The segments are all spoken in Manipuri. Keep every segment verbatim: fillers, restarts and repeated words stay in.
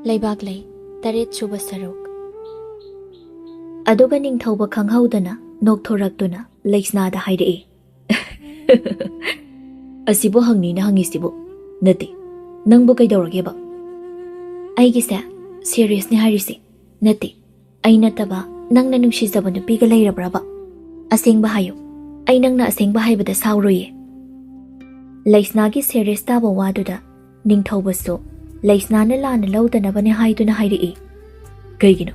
ꯂꯩꯕꯥꯛꯂꯩ, ꯇꯔꯦꯠ ꯁꯨꯕ ꯁꯔꯨꯛ꯫ ꯑꯗꯨꯒ ꯅꯤꯡꯊꯧꯕ ꯈꯪꯍꯧꯗꯅ ꯅꯣꯛꯊꯣꯔꯛꯇꯨꯅ ꯂꯩꯁꯅꯥꯗ ꯍꯥꯏꯔꯛꯏ, "ꯑꯁꯤꯕꯨ ꯍꯪꯅꯤꯅ ꯍꯪꯉꯤꯁꯤꯕꯨ? ꯅꯠꯇꯦ, ꯅꯪꯕꯨ ꯀꯩꯗꯧꯔꯒꯦꯕ?" "ꯑꯩꯒꯤꯁꯦ ꯁꯦꯔꯤꯌꯁꯅꯤ ꯍꯥꯏꯔꯤꯁꯦ꯫ ꯅꯠꯇꯦ, ꯑꯩ ꯅꯠꯇꯕ ꯅꯪꯅ ꯅꯨꯡꯁꯤꯖꯕ ꯅꯨꯄꯤꯒ ꯂꯩꯔꯕ꯭ꯔꯕ? ꯑꯁꯦꯡꯕ ꯍꯥꯏꯌꯨ꯫ ꯑꯩ ꯅꯪꯅ ꯑꯁꯦꯡꯕ ꯍꯥꯏꯕꯗ ꯁꯥꯎꯔꯣꯏꯌꯦ꯫" ꯂꯩꯁꯅꯥꯒꯤ ꯁꯦꯔꯤꯌꯁ ꯇꯥꯕ ꯋꯥꯗꯨꯗ ꯅꯤꯡꯊꯧꯕꯁꯨ ꯂꯩꯁꯅꯥꯅ ꯂꯥꯟꯅ ꯂꯧꯗꯅꯕꯅꯦ ꯍꯥꯏꯗꯨꯅ ꯍꯥꯏꯔꯛꯏ, "ꯀꯩꯒꯤꯅꯣ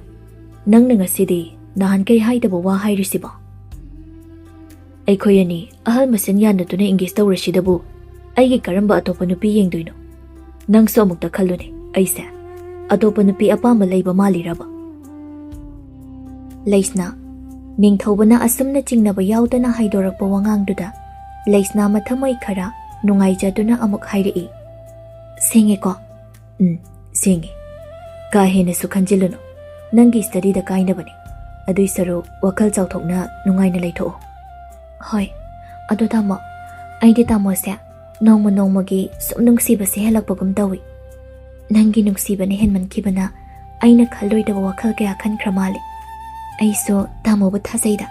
ꯅꯪꯅ ꯉꯁꯤꯗꯤ ꯅꯍꯥꯟꯈꯩ ꯍꯥꯏꯗꯕ ꯋꯥ ꯍꯥꯏꯔꯤꯁꯤꯕꯣ? ꯑꯩꯈꯣꯏ ꯑꯅꯤ ꯑꯍꯜ ꯃꯁꯦꯟ ꯌꯥꯅꯗꯨꯅ engage ꯇꯧꯔꯁꯤꯗꯕꯨ ꯑꯩꯒꯤ ꯀꯔꯝꯕ ꯑꯇꯣꯞꯄ ꯅꯨꯄꯤ ꯌꯦꯡꯗꯣꯏꯅꯣ? ꯅꯪꯁꯨ ꯑꯃꯨꯛꯇ ꯈꯜꯂꯨꯅꯦ, ꯑꯩꯁꯦ ꯑꯇꯣꯞꯄ ꯅꯨꯄꯤ ꯑꯄꯥꯝꯕ ꯂꯩꯕ ꯃꯥꯜꯂꯤꯔꯕ?" ꯂꯩꯁꯅꯥ, ꯅꯤꯡꯊꯧꯕꯅ ꯑꯁꯨꯝꯅ ꯆꯤꯡꯅꯕ ꯌꯥꯎꯗꯅ ꯍꯥꯏꯗꯣꯔꯛꯄ ꯋꯥꯉꯥꯡꯗꯨꯗ ꯂꯩꯁꯅꯥ ꯃꯊꯃꯣꯏ ꯈꯔ ꯅꯨꯡꯉꯥꯏꯖꯗꯨꯅ ꯑꯃꯨꯛ ꯍꯥꯏꯔꯛꯏ, "ꯁꯦꯡꯉꯦꯀꯣ?" "ꯎꯝ, ꯁꯦꯡꯉꯦ꯫ ꯀꯥ ꯍꯦꯟꯅꯁꯨ ꯈꯟꯖꯤꯜꯂꯨꯅꯨ꯫ ꯅꯪꯒꯤ studyꯗ ꯀꯥꯏꯅꯕꯅꯦ꯫ ꯑꯗꯨꯏ ꯁꯔꯨꯛ ꯋꯥꯈꯜ ꯆꯥꯎꯊꯣꯛꯅ ꯅꯨꯡꯉꯥꯏꯅ ꯂꯩꯊꯣꯛꯑꯣ꯫" "ꯍꯣꯏ, ꯑꯗꯣ ꯇꯥꯃꯣ, ꯑꯩꯗꯤ ꯇꯥꯃꯣꯁꯦ ꯅꯣꯡꯃ ꯅꯣꯡꯃꯒꯤ ꯁꯨꯝ ꯅꯨꯡꯁꯤꯕꯁꯦ ꯍꯦꯜꯂꯛꯄꯒꯨꯝ ꯇꯧꯏ꯫ ꯅꯪꯒꯤ ꯅꯨꯡꯁꯤꯕꯅ ꯍꯦꯟꯃꯟꯈꯤꯕꯅ ꯑꯩꯅ ꯈꯜꯂꯣꯏꯗꯕ ꯋꯥꯈꯜ ꯀꯌꯥ ꯈꯟꯈ꯭ꯔ ꯃꯥꯜꯂꯦ꯫ ꯑꯩꯁꯨ ꯇꯥꯃꯣꯕꯨ ꯊꯥꯖꯩꯗ꯫"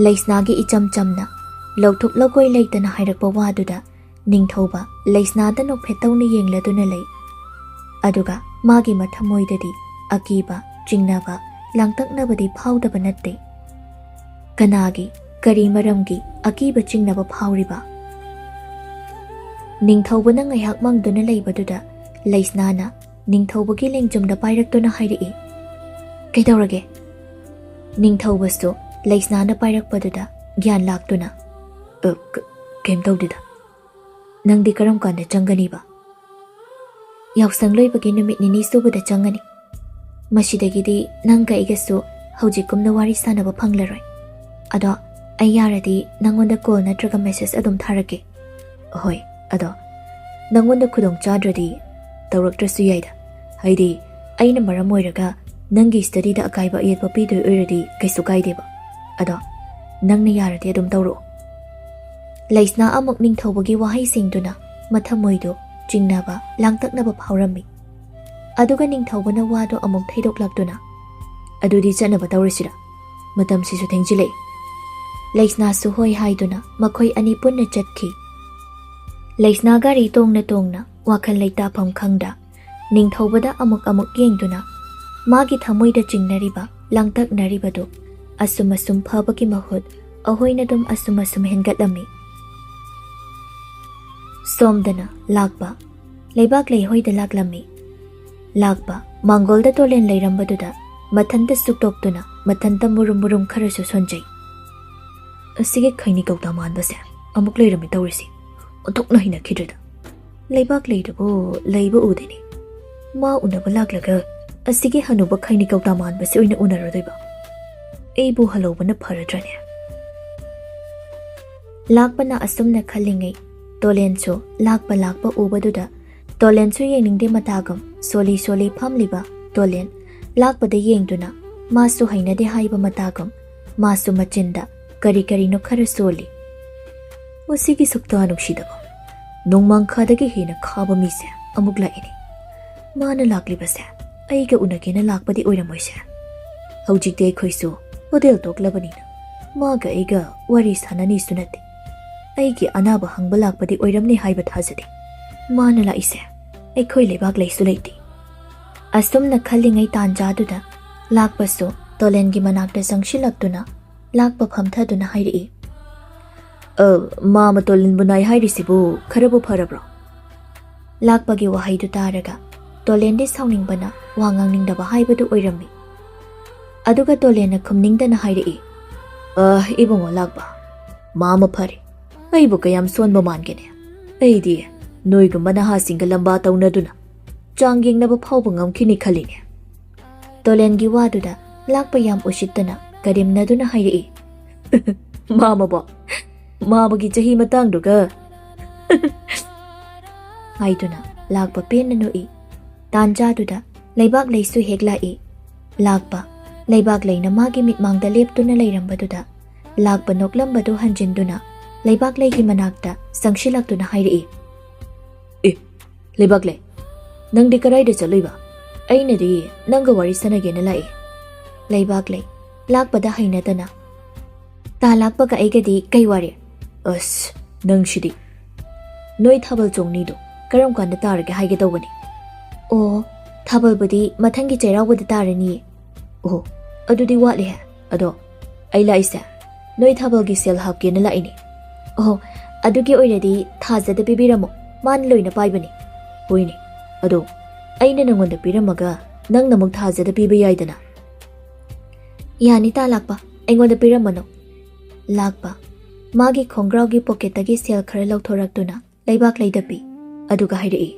ꯂꯩꯁꯅꯥꯒꯤ ꯏꯆꯝ ꯆꯝꯅ ꯂꯧꯊꯣꯛ ꯂꯧꯒꯣꯏ ꯂꯩꯇꯅ ꯍꯥꯏꯔꯛꯄ ꯋꯥꯗꯨꯗ ꯅꯤꯡꯊꯧꯕ ꯂꯩꯁꯅꯥꯗ ꯅꯣꯛꯐꯦꯠ ꯇꯧꯅ ꯌꯦꯡꯂꯗꯨꯅ ꯂꯩ꯫ ꯑꯗꯨꯒ ꯃꯥꯒꯤ ꯃꯊꯃꯣꯏꯗꯗꯤ ꯑꯀꯤꯕ, ꯆꯤꯡꯅꯕ, ꯂꯥꯡꯇꯛꯅꯕꯗꯤ ꯐꯥꯎꯗꯕ ꯅꯠꯇꯦ꯫ ꯀꯅꯥꯒꯤ, ꯀꯔꯤ ꯃꯔꯝꯒꯤ ꯑꯀꯤꯕ ꯆꯤꯡꯅꯕ ꯐꯥꯎꯔꯤꯕ? ꯅꯤꯡꯊꯧꯕꯅ ꯉꯥꯏꯍꯥꯛ ꯃꯪꯗꯨꯅ ꯂꯩꯕꯗꯨꯗ ꯂꯩꯁꯅꯥꯅ ꯅꯤꯡꯊꯧꯕꯒꯤ ꯂꯦꯡꯖꯨꯝꯗ ꯄꯥꯏꯔꯛꯇꯨꯅ ꯍꯥꯏꯔꯛꯏ, "ꯀꯩꯗꯧꯔꯒꯦ?" ꯅꯤꯡꯊꯧꯕꯁꯨ ꯂꯩꯁꯅꯥꯅ ꯄꯥꯏꯔꯛꯄꯗꯨꯗ ꯒ꯭ꯌꯥꯟ ꯂꯥꯛꯇꯨꯅ, "ꯑ, ꯀ-, ꯀꯩꯝ ꯇꯧꯗꯦꯗ꯫ ꯅꯪꯗꯤ ꯀꯔꯝ ꯀꯥꯟꯗ ꯆꯪꯒꯅꯤꯕ?" "ꯌꯥꯎꯁꯪ ꯂꯣꯏꯕꯒꯤ ꯅꯨꯃꯤꯠ ꯅꯤꯅꯤ ꯁꯨꯕꯗ ꯆꯪꯒꯅꯤ꯫ ꯃꯁꯤꯗꯒꯤꯗꯤ ꯅꯪꯒ ꯑꯩꯒꯁꯨ ꯍꯧꯖꯤꯛꯀꯨꯝꯅ ꯋꯥꯔꯤ ꯁꯥꯟꯅꯕ ꯐꯪꯂꯔꯣꯏ꯫ ꯑꯗꯣ ꯑꯩ ꯌꯥꯔꯗꯤ ꯅꯪꯉꯣꯟꯗ call ꯅꯠꯇ꯭ꯔꯒ message ꯑꯗꯨꯝ ꯊꯥꯔꯛꯀꯦ꯫" "ꯍꯣꯏ, ꯑꯗꯣ ꯅꯪꯉꯣꯟꯗ ꯈꯨꯗꯣꯡ ꯆꯥꯗ꯭ꯔꯗꯤ ꯇꯧꯔꯛꯇ꯭ꯔꯁꯨ ꯌꯥꯏꯗ꯫ ꯍꯥꯏꯗꯤ ꯑꯩꯅ ꯃꯔꯝ ꯑꯣꯏꯔꯒ ꯅꯪꯒꯤ studyꯗ ꯑꯀꯥꯏꯕ ꯑꯌꯦꯠꯄ ꯄꯤꯗꯣꯏ ꯑꯣꯏꯔꯗꯤ ꯀꯩꯁꯨ ꯀꯥꯏꯗꯦꯕ꯫ ꯑꯗꯣ ꯅꯪꯅ ꯌꯥꯔꯗꯤ ꯑꯗꯨꯝ ꯇꯧꯔꯛꯑꯣ꯫" ꯂꯩꯁꯅꯥ ꯑꯃꯨꯛ ꯅꯤꯡꯊꯧꯕꯒꯤ ꯋꯥꯍꯩꯁꯤꯡꯗꯨꯅ ꯃꯊꯃꯣꯏꯗꯨ ꯆꯤꯡꯅꯕ, ꯂꯥꯡꯇꯛꯅꯕ ꯐꯥꯎꯔꯝꯃꯤ꯫ ꯑꯗꯨꯒ ꯅꯤꯡꯊꯧꯕꯅ ꯋꯥꯗꯣ ꯑꯃꯨꯛ ꯊꯩꯗꯣꯛꯂꯛꯇꯨꯅ, "ꯑꯗꯨꯗꯤ ꯆꯠꯅꯕ ꯇꯧꯔꯁꯤꯔ? ꯃꯇꯝꯁꯤꯁꯨ ꯊꯦꯡꯖꯤꯜꯂꯛꯏ꯫" ꯂꯩꯁꯅꯥꯁꯨ ꯍꯣꯏ ꯍꯥꯏꯗꯨꯅ ꯃꯈꯣꯏ ꯑꯅꯤ ꯄꯨꯟꯅ ꯆꯠꯈꯤ꯫ ꯂꯩꯁꯅꯥ ꯒꯥꯔꯤ ꯇꯣꯡꯅ ꯇꯣꯡꯅ ꯋꯥꯈꯜ ꯂꯩꯇꯥꯐꯝ ꯈꯪꯗ ꯅꯤꯡꯊꯧꯕꯗ ꯑꯃꯨꯛ ꯑꯃꯨꯛ ꯌꯦꯡꯗꯨꯅ ꯃꯥꯒꯤ ꯊꯃꯣꯏꯗ ꯆꯤꯡꯅꯔꯤꯕ, ꯂꯥꯡꯇꯛꯅꯔꯤꯕꯗꯨ ꯑꯁꯨꯝ ꯑꯁꯨꯝ ꯐꯕꯒꯤ ꯃꯍꯨꯠ ꯑꯍꯣꯏꯅꯗꯨꯝ ꯑꯁꯨꯝ ꯑꯁꯨꯝ ꯍꯦꯟꯒꯠꯂꯝꯃꯤ꯫ ꯁꯣꯝꯗꯅ ꯂꯥꯛꯄ ꯂꯩꯕꯥꯛ ꯂꯩꯍꯣꯏꯗ ꯂꯥꯛꯂꯝꯃꯤ꯫ ꯂꯥꯛꯄ ꯃꯥꯡꯒꯣꯜꯗ ꯇꯣꯂꯦꯟ ꯂꯩꯔꯝꯕꯗꯨꯗ ꯃꯊꯟꯇ ꯁꯨꯛꯇꯣꯛꯇꯨꯅ ꯃꯊꯟꯇ ꯃꯨꯔꯨꯝ ꯃꯨꯔꯨꯝ ꯈꯔꯁꯨ ꯁꯣꯟꯖꯩ꯫ "ꯑꯁꯤꯒꯤ ꯈꯩꯅꯤ ꯀꯧꯇꯥ ꯃꯥꯟꯕꯁꯦ ꯑꯃꯨꯛ ꯂꯩꯔꯝꯃꯤ ꯇꯧꯔꯤꯁꯤ꯫ ꯑꯣꯟꯊꯣꯛꯅ ꯍꯩꯅꯈꯤꯗ꯭ꯔꯦꯗ꯫ ꯂꯩꯕꯥꯛ ꯂꯩꯗꯨꯕꯨ ꯂꯩꯕ ꯎꯗꯦꯅꯦ꯫ ꯃꯥ ꯎꯅꯕ ꯂꯥꯛꯂꯒ ꯑꯁꯤꯒꯤ ꯍꯅꯨꯕ ꯈꯩꯅꯤ ꯀꯧꯇꯥ ꯃꯥꯟꯕꯁꯤ ꯑꯣꯏꯅ ꯎꯅꯔꯨꯗꯣꯏꯕ꯫ ꯑꯩꯕꯨ ꯍꯜꯍꯧꯕꯅ ꯐꯔꯗ꯭ꯔꯅꯦ?" ꯂꯥꯛꯄꯅ ꯑꯁꯨꯝꯅ ꯈꯜꯂꯤꯉꯩ, ꯇꯣꯂꯦꯟꯁꯨ ꯂꯥꯛꯄ ꯂꯥꯛꯄ ꯎꯕꯗꯨꯗ ꯇꯣꯂꯦꯟꯁꯨ ꯌꯦꯡꯅꯤꯡꯗꯦ ꯃꯇꯥꯒꯨꯝ ꯁꯣꯜꯂꯤ ꯁꯣꯜꯂꯤ ꯐꯝꯂꯤꯕ ꯇꯣꯂꯦꯟ ꯂꯥꯛꯄꯗ ꯌꯦꯡꯗꯨꯅ ꯃꯥꯁꯨ ꯍꯩꯅꯗꯦ ꯍꯥꯏꯕ ꯃꯇꯥꯒꯨꯝ ꯃꯥꯁꯨ ꯃꯆꯤꯟꯗ ꯀꯔꯤ ꯀꯔꯤꯅꯣ ꯈꯔ ꯁꯣꯜꯂꯤ꯫ "ꯃꯁꯤꯒꯤ ꯁꯛꯇꯥ ꯅꯨꯡꯁꯤꯗꯕ, ꯅꯣꯡꯃꯥꯡꯈꯥꯗꯒꯤ ꯍꯦꯟꯅ ꯈꯥꯕ ꯃꯤꯁꯦ ꯑꯃꯨꯛ ꯂꯥꯛꯏꯅꯦ꯫ ꯃꯥꯅ ꯂꯥꯛꯂꯤꯕꯁꯦ ꯑꯩꯒ ꯎꯅꯒꯦꯅ ꯂꯥꯛꯄꯗꯤ ꯑꯣꯏꯔꯝꯃꯣꯏꯁꯦ꯫ ꯍꯧꯖꯤꯛꯇꯤ ꯑꯩꯈꯣꯏꯁꯨ ꯍꯣꯇꯦꯜ ꯇꯣꯛꯂꯕꯅꯤꯅ ꯃꯥꯒ ꯑꯩꯒ ꯋꯥꯔꯤ ꯁꯥꯟꯅꯅꯤꯁꯨ ꯅꯠꯇꯦ꯫ ꯑꯩꯒꯤ ꯑꯅꯥꯕ ꯍꯪꯕ ꯂꯥꯛꯄꯗꯤ ꯑꯣꯏꯔꯝꯅꯤ ꯍꯥꯏꯕ ꯊꯥꯖꯗꯦ꯫ ꯃꯥꯅ ꯂꯥꯛꯏꯁꯦ ꯑꯩꯈꯣꯏ ꯂꯩꯕꯥꯛ ꯂꯩꯁꯨ ꯂꯩꯇꯦ꯫" ꯑꯁꯨꯝꯅ ꯈꯜꯂꯤꯉꯩ ꯇꯥꯟꯖꯥꯗꯨꯗ ꯂꯥꯛꯄꯁꯨ ꯇꯣꯂꯦꯟꯒꯤ ꯃꯅꯥꯛꯇ ꯆꯪꯁꯤꯜꯂꯛꯇꯨꯅ ꯂꯥꯛꯄ ꯐꯝꯊꯗꯨꯅ ꯍꯥꯏꯔꯛꯏ, "ꯑ, ꯃꯥꯃ ꯇꯣꯂꯦꯟꯕꯨ ꯅꯥꯏ ꯍꯥꯏꯔꯤꯁꯤꯕꯨ ꯈꯔꯕꯨ ꯐꯔꯕ꯭ꯔꯣ?" ꯂꯥꯛꯄꯒꯤ ꯋꯥꯍꯩꯗꯨ ꯇꯥꯔꯒ ꯇꯣꯂꯦꯟꯗꯤ ꯁꯥꯎꯅꯤꯡꯕꯅ ꯋꯥ ꯉꯥꯡꯅꯤꯡꯗꯕ ꯍꯥꯏꯕꯗꯨ ꯑꯣꯏꯔꯝꯃꯤ꯫ ꯑꯗꯨꯒ ꯇꯣꯂꯦꯟꯅ ꯈꯨꯝꯅꯤꯡꯗꯅ ꯍꯥꯏꯔꯛꯏ, "ꯑ, ꯏꯕꯨꯡꯉꯣ ꯂꯥꯛꯄ, ꯃꯥꯃ ꯐꯔꯦ꯫ ꯑꯩꯕꯨ ꯀꯌꯥꯝ ꯁꯣꯟꯕ ꯃꯥꯟꯒꯦꯅꯦ? ꯑꯩꯗꯤ ꯅꯣꯏꯒꯨꯝꯕ ꯅꯍꯥꯁꯤꯡꯒ ꯂꯝꯕꯥ ꯇꯧꯅꯗꯨꯅ ꯆꯥꯡ ꯌꯦꯡꯅꯕ ꯐꯥꯎꯕ ꯉꯝꯈꯤꯅꯤ ꯈꯜꯂꯤꯅꯦ꯫" ꯇꯣꯂꯦꯟꯒꯤ ꯋꯥꯗꯨꯗ ꯂꯥꯛꯄ ꯌꯥꯝ ꯎꯁꯤꯠꯇꯅ ꯀꯔꯦꯝꯅꯗꯨꯅ ꯍꯥꯏꯔꯛꯏ, "ꯃꯥꯃꯕꯣ, ꯃꯥꯃꯒꯤ ꯆꯍꯤ ꯃꯇꯥꯡꯗꯨꯒ!" ꯍꯥꯏꯗꯨꯅ ꯂꯥꯛꯄ ꯄꯦꯟꯅ ꯅꯣꯛꯏ꯫ ꯇꯥꯟꯖꯥꯗꯨꯗ ꯂꯩꯕꯥꯛ ꯂꯩꯁꯨ ꯍꯦꯛ ꯂꯥꯛꯏ꯫ ꯂꯥꯛꯄ ꯂꯩꯕꯥꯛ ꯂꯩꯅ ꯃꯥꯒꯤ ꯃꯤꯠꯃꯥꯡꯗ ꯂꯦꯞꯇꯨꯅ ꯂꯩꯔꯝꯕꯗꯨꯗ ꯂꯥꯛꯄ ꯅꯣꯛꯂꯝꯕꯗꯨ ꯍꯟꯖꯤꯟꯗꯨꯅ ꯂꯩꯕꯥꯛ ꯂꯩꯒꯤ ꯃꯅꯥꯛꯇ ꯆꯪꯁꯤꯜꯂꯛꯇꯨꯅ ꯍꯥꯏꯔꯛꯏ, "ꯑꯦ, "ꯂꯩꯕꯥꯛꯂꯩ, ꯅꯪꯗꯤ ꯀꯗꯥꯏꯗ ꯆꯠꯂꯨꯏꯕ? ꯑꯩꯅꯗꯤ ꯅꯪꯒ ꯋꯥꯔꯤ ꯁꯥꯟꯅꯒꯦꯅ ꯂꯥꯛꯏ꯫" ꯂꯩꯕꯥꯛꯂꯩ, ꯂꯥꯛꯄꯗ ꯍꯩꯅꯗꯅ, "ꯇꯥ ꯂꯥꯛꯄꯒ ꯑꯩꯒꯗꯤ ꯀꯩ ꯋꯥꯔꯤ?" "ꯑꯁ, ꯅꯪꯁꯤꯗꯤ꯫ ꯅꯣꯏ ꯊꯥꯕꯜ ꯆꯣꯡꯅꯤꯗꯣ ꯀꯔꯝ ꯀꯥꯟꯗ ꯇꯥꯔꯒꯦ ꯍꯥꯏꯒꯦ ꯇꯧꯕꯅꯤ꯫" "ꯑꯣ, ꯊꯥꯕꯜꯕꯨꯗꯤ ꯃꯊꯪꯒꯤ ꯆꯩꯔꯥꯎꯕꯗ ꯇꯥꯔꯅꯤꯌꯦ꯫" "ꯑꯣ, ꯑꯗꯨꯗꯤ ꯋꯥꯠꯂꯤꯍꯦ꯫ ꯑꯗꯣ ꯑꯩ ꯂꯥꯛꯏꯁꯦ ꯅꯣꯏ ꯊꯥꯕꯜꯒꯤ ꯁꯦꯜ ꯍꯥꯞꯀꯦꯅ ꯂꯥꯛꯏꯅꯦ꯫" "ꯑꯣ, ꯑꯗꯨꯒꯤ ꯑꯣꯏꯔꯗꯤ ꯊꯥꯖꯗ ꯄꯤꯕꯤꯔꯝꯃꯣ, ꯃꯥꯅ ꯂꯣꯏꯅ ꯄꯥꯏꯕꯅꯤ꯫" "ꯍꯣꯏꯅꯦ, ꯑꯗꯣ ꯑꯩꯅ ꯅꯪꯉꯣꯟꯗ ꯄꯤꯔꯝꯃꯒ ꯅꯪꯅ ꯑꯃꯨꯛ ꯊꯥꯖꯗ ꯄꯤꯕ ꯌꯥꯏꯗꯅ꯫" "ꯌꯥꯅꯤ ꯇꯥ ꯂꯥꯛꯄ, ꯑꯩꯉꯣꯟꯗ ꯄꯤꯔꯝꯃꯅꯨ꯫" ꯂꯥꯛꯄ, ꯃꯥꯒꯤ ꯈꯣꯡꯒ꯭ꯔꯥꯎꯒꯤ ꯄꯣꯀꯦꯠꯇꯒꯤ ꯁꯦꯜ ꯈꯔ ꯂꯧꯊꯣꯔꯛꯇꯨꯅ ꯂꯩꯕꯥꯛꯂꯩꯗ ꯄꯤ꯫ ꯑꯗꯨꯒ ꯍꯥꯏꯔꯛꯏ,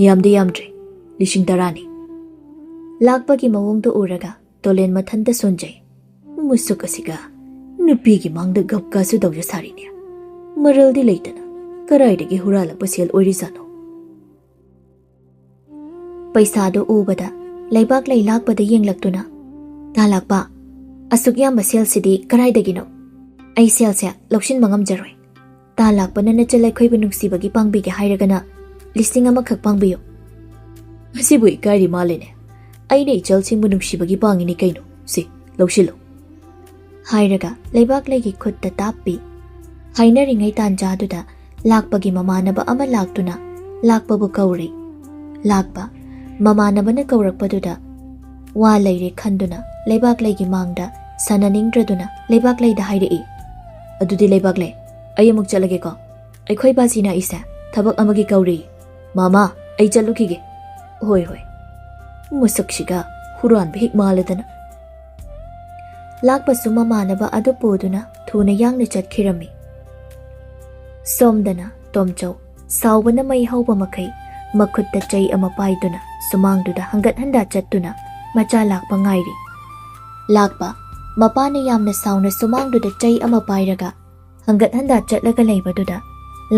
"ꯌꯥꯝꯗꯤ ꯌꯥꯝꯗ꯭ꯔꯦ, ꯂꯤꯁꯤꯡ ꯇꯔꯥꯅꯤ꯫" ꯂꯥꯛꯄꯒꯤ ꯃꯑꯣꯡꯗꯣ ꯎꯔꯒ ꯇꯣꯂꯦꯟ ꯃꯊꯟꯇ ꯁꯣꯟꯖꯩ꯫ ꯃꯁꯛ ꯑꯁꯤꯒ ꯅꯨꯄꯤꯒꯤ ꯃꯥꯡꯗ ꯒꯞꯀꯥꯁꯨ ꯇꯧꯖ ꯁꯥꯔꯤꯅꯦ꯫ ꯃꯔꯜꯗꯤ ꯂꯩꯇꯅ ꯀꯔꯥꯏꯗꯒꯤ ꯍꯨꯔꯥꯜꯂꯛꯄ ꯁꯦꯜ ꯑꯣꯏꯔꯤꯖꯥꯠꯅꯣ? ꯄꯩꯁꯥꯗꯨ ꯎꯕꯗ ꯂꯩꯕꯥꯛꯂꯩ ꯂꯥꯛꯄꯗ ꯌꯦꯡꯂꯛꯇꯨꯅ, "ꯇꯥ ꯂꯥꯛꯄ, ꯑꯁꯨꯛ ꯌꯥꯝꯕ ꯁꯦꯜꯁꯤꯗꯤ ꯀꯔꯥꯏꯗꯒꯤꯅꯣ? ꯑꯩ ꯁꯦꯜꯁꯦ ꯂꯧꯁꯤꯟꯕ ꯉꯝꯖꯔꯣꯏ꯫ ꯇꯥ ꯂꯥꯛꯄꯅ ꯅꯆꯜ ꯑꯩꯈꯣꯏꯕꯨ ꯅꯨꯡꯁꯤꯕꯒꯤ ꯄꯥꯡꯕꯤꯒꯦ ꯍꯥꯏꯔꯒꯅ ꯂꯤꯁꯤꯡ ꯑꯃꯈꯛ ꯄꯥꯡꯕꯤꯌꯨ꯫" "ꯃꯁꯤꯕꯨ ꯏꯀꯥꯏꯔꯤ ꯃꯥꯜꯂꯦꯅꯦ꯫ ꯑꯩꯅ ꯏꯆꯜꯁꯤꯡꯕꯨ ꯅꯨꯡꯁꯤꯕꯒꯤ ꯄꯥꯡꯉꯤꯅꯤ ꯀꯩꯅꯣ꯫ ꯁꯤ, ꯂꯧꯁꯤꯜꯂꯨ꯫" ꯍꯥꯏꯔꯒ ꯂꯩꯕꯥꯛꯂꯩꯒꯤ ꯈꯨꯠꯇ ꯇꯥꯞꯄꯤ꯫ ꯍꯥꯏꯅꯔꯤꯉꯩ ꯇꯥꯟꯖꯥꯗꯨꯗ ꯂꯥꯛꯄꯒꯤ ꯃꯃꯥꯟꯅꯕ ꯑꯃ ꯂꯥꯛꯇꯨꯅ ꯂꯥꯛꯄꯕꯨ ꯀꯧꯔꯦ꯫ ꯂꯥꯛꯄ, ꯃꯃꯥꯟꯅꯕꯅ ꯀꯧꯔꯛꯄꯗꯨꯗ ꯋꯥ ꯂꯩꯔꯦ ꯈꯟꯗꯨꯅ ꯂꯩꯕꯥꯛꯂꯩꯒꯤ ꯃꯥꯡꯗ ꯁꯥꯟꯅꯅꯤꯡꯗ꯭ꯔꯗꯨꯅ ꯂꯩꯕꯥꯛꯂꯩꯗ ꯍꯥꯏꯔꯛꯏ, "ꯑꯗꯨꯗꯤ ꯂꯩꯕꯥꯛꯂꯩ, ꯑꯩ ꯑꯃꯨꯛ ꯆꯠꯂꯒꯦꯀꯣ꯫ ꯑꯩꯈꯣꯏ ꯕꯥꯖꯤꯅ ꯑꯩꯁꯦ ꯊꯕꯛ ꯑꯃꯒꯤ ꯀꯧꯔꯤ꯫ ꯃꯥꯃꯥ, ꯑꯩ ꯆꯠꯂꯨꯈꯤꯒꯦ꯫" "ꯍꯣꯏ, ꯍꯣꯏ꯫" ꯃꯁꯛꯁꯤꯒ ꯍꯨꯔꯥꯟꯕ ꯍꯦꯛ ꯃꯥꯜꯂꯗꯅ꯫ ꯂꯥꯛꯄꯁꯨ ꯃꯃꯥꯟꯅꯕ ꯑꯗꯨ ꯄꯨꯗꯨꯅ ꯊꯨꯅ ꯌꯥꯡꯅ ꯆꯠꯈꯤꯔꯝꯃꯤ꯫ ꯁꯣꯝꯗꯅ ꯇꯣꯝꯆꯧ ꯁꯥꯎꯕꯅ ꯃꯩ ꯍꯧꯕ ꯃꯈꯩ ꯃꯈꯨꯠꯇ ꯆꯩ ꯑꯃ ꯄꯥꯏꯗꯨꯅ ꯁꯨꯃꯥꯡꯗꯨꯗ ꯍꯪꯒꯠ ꯍꯟꯗꯥ ꯆꯠꯇꯨꯅ ꯃꯆꯥ ꯂꯥꯛꯄ ꯉꯥꯏꯔꯤ꯫ ꯂꯥꯛꯄ, ꯃꯄꯥꯅ ꯌꯥꯝꯅ ꯁꯥꯎꯅ ꯁꯨꯃꯥꯡꯗꯨꯗ ꯆꯩ ꯑꯃ ꯄꯥꯏꯔꯒ ꯍꯪꯒꯠ ꯍꯟꯗꯥ ꯆꯠꯂꯒ ꯂꯩꯕꯗꯨꯗ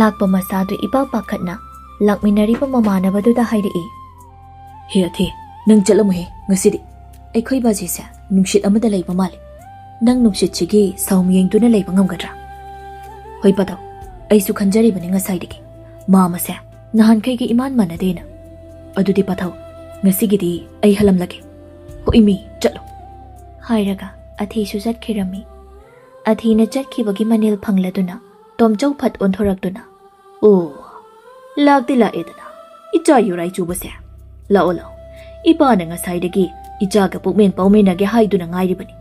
ꯂꯥꯛꯄ ꯃꯁꯥꯗꯨ ꯏꯄꯥ ꯄꯥꯈꯠꯅ ꯂꯥꯛꯃꯤꯟꯅꯔꯤꯕ ꯃꯃꯥꯟꯅꯕꯗꯨꯗ ꯍꯥꯏꯔꯛꯏ, "ꯍꯦ ꯑꯊꯦ, ꯅꯪ ꯆꯠꯂꯝꯃꯨꯍꯦ ꯉꯁꯤꯗꯤ꯫ ꯑꯩꯈꯣꯏ ꯕꯥꯖꯤꯁꯦ ꯅꯨꯡꯁꯤꯠ ꯑꯃꯗ ꯂꯩꯕ ꯃꯥꯜꯂꯤ꯫ ꯅꯪ ꯅꯨꯡꯁꯤꯠꯁꯤꯒꯤ ꯁꯥꯎꯝ ꯌꯦꯡꯗꯨꯅ ꯂꯩꯕ ꯉꯝꯒꯗ꯭ꯔꯥ?" "ꯍꯣꯏ ꯄꯥꯗꯧ, ꯑꯩꯁꯨ ꯈꯟꯖꯔꯤꯕꯅꯤ ꯉꯁꯥꯏꯗꯒꯤ꯫ ꯃꯥꯃꯁꯦ ꯅꯍꯥꯟꯈꯩꯒ ꯏꯃꯥꯟ ꯃꯥꯟꯅꯗꯦꯅ꯫ "ꯑꯗꯨꯗꯤ ꯄꯥꯊꯧ, ꯉꯁꯤꯒꯤꯗꯤ ꯑꯩ ꯍꯜꯂꯝꯂꯒꯦ꯫ ꯍꯣꯏ ꯃꯤ, ꯆꯠꯂꯣ," ꯍꯥꯏꯔꯒ ꯑꯊꯤꯁꯨ ꯆꯠꯈꯤꯔꯝꯃꯤ꯫ ꯑꯊꯤꯅ ꯆꯠꯈꯤꯕꯒꯤ ꯃꯅꯤꯜ ꯐꯪꯂꯗꯨꯅ ꯇꯣꯝꯆꯧ ꯐꯠ ꯑꯣꯟꯊꯣꯔꯛꯇꯨꯅ, "ꯑꯣ, ꯂꯥꯛꯇꯤ ꯂꯥꯛꯑꯦꯗꯅ ꯏꯆꯥ ꯌꯨꯔꯥꯏ ꯆꯨꯕꯁꯦ꯫ ꯂꯥꯛꯑꯣ, ꯂꯥꯛꯑꯣ꯫ ꯏꯄꯥꯅ ꯉꯁꯥꯏꯗꯒꯤ ꯏꯆꯥꯒ ꯄꯨꯛꯃꯦꯟ ꯄꯥꯎꯃꯦꯟꯅꯒꯦ ꯍꯥꯏꯗꯨꯅ ꯉꯥꯏꯔꯤꯕꯅꯤ꯫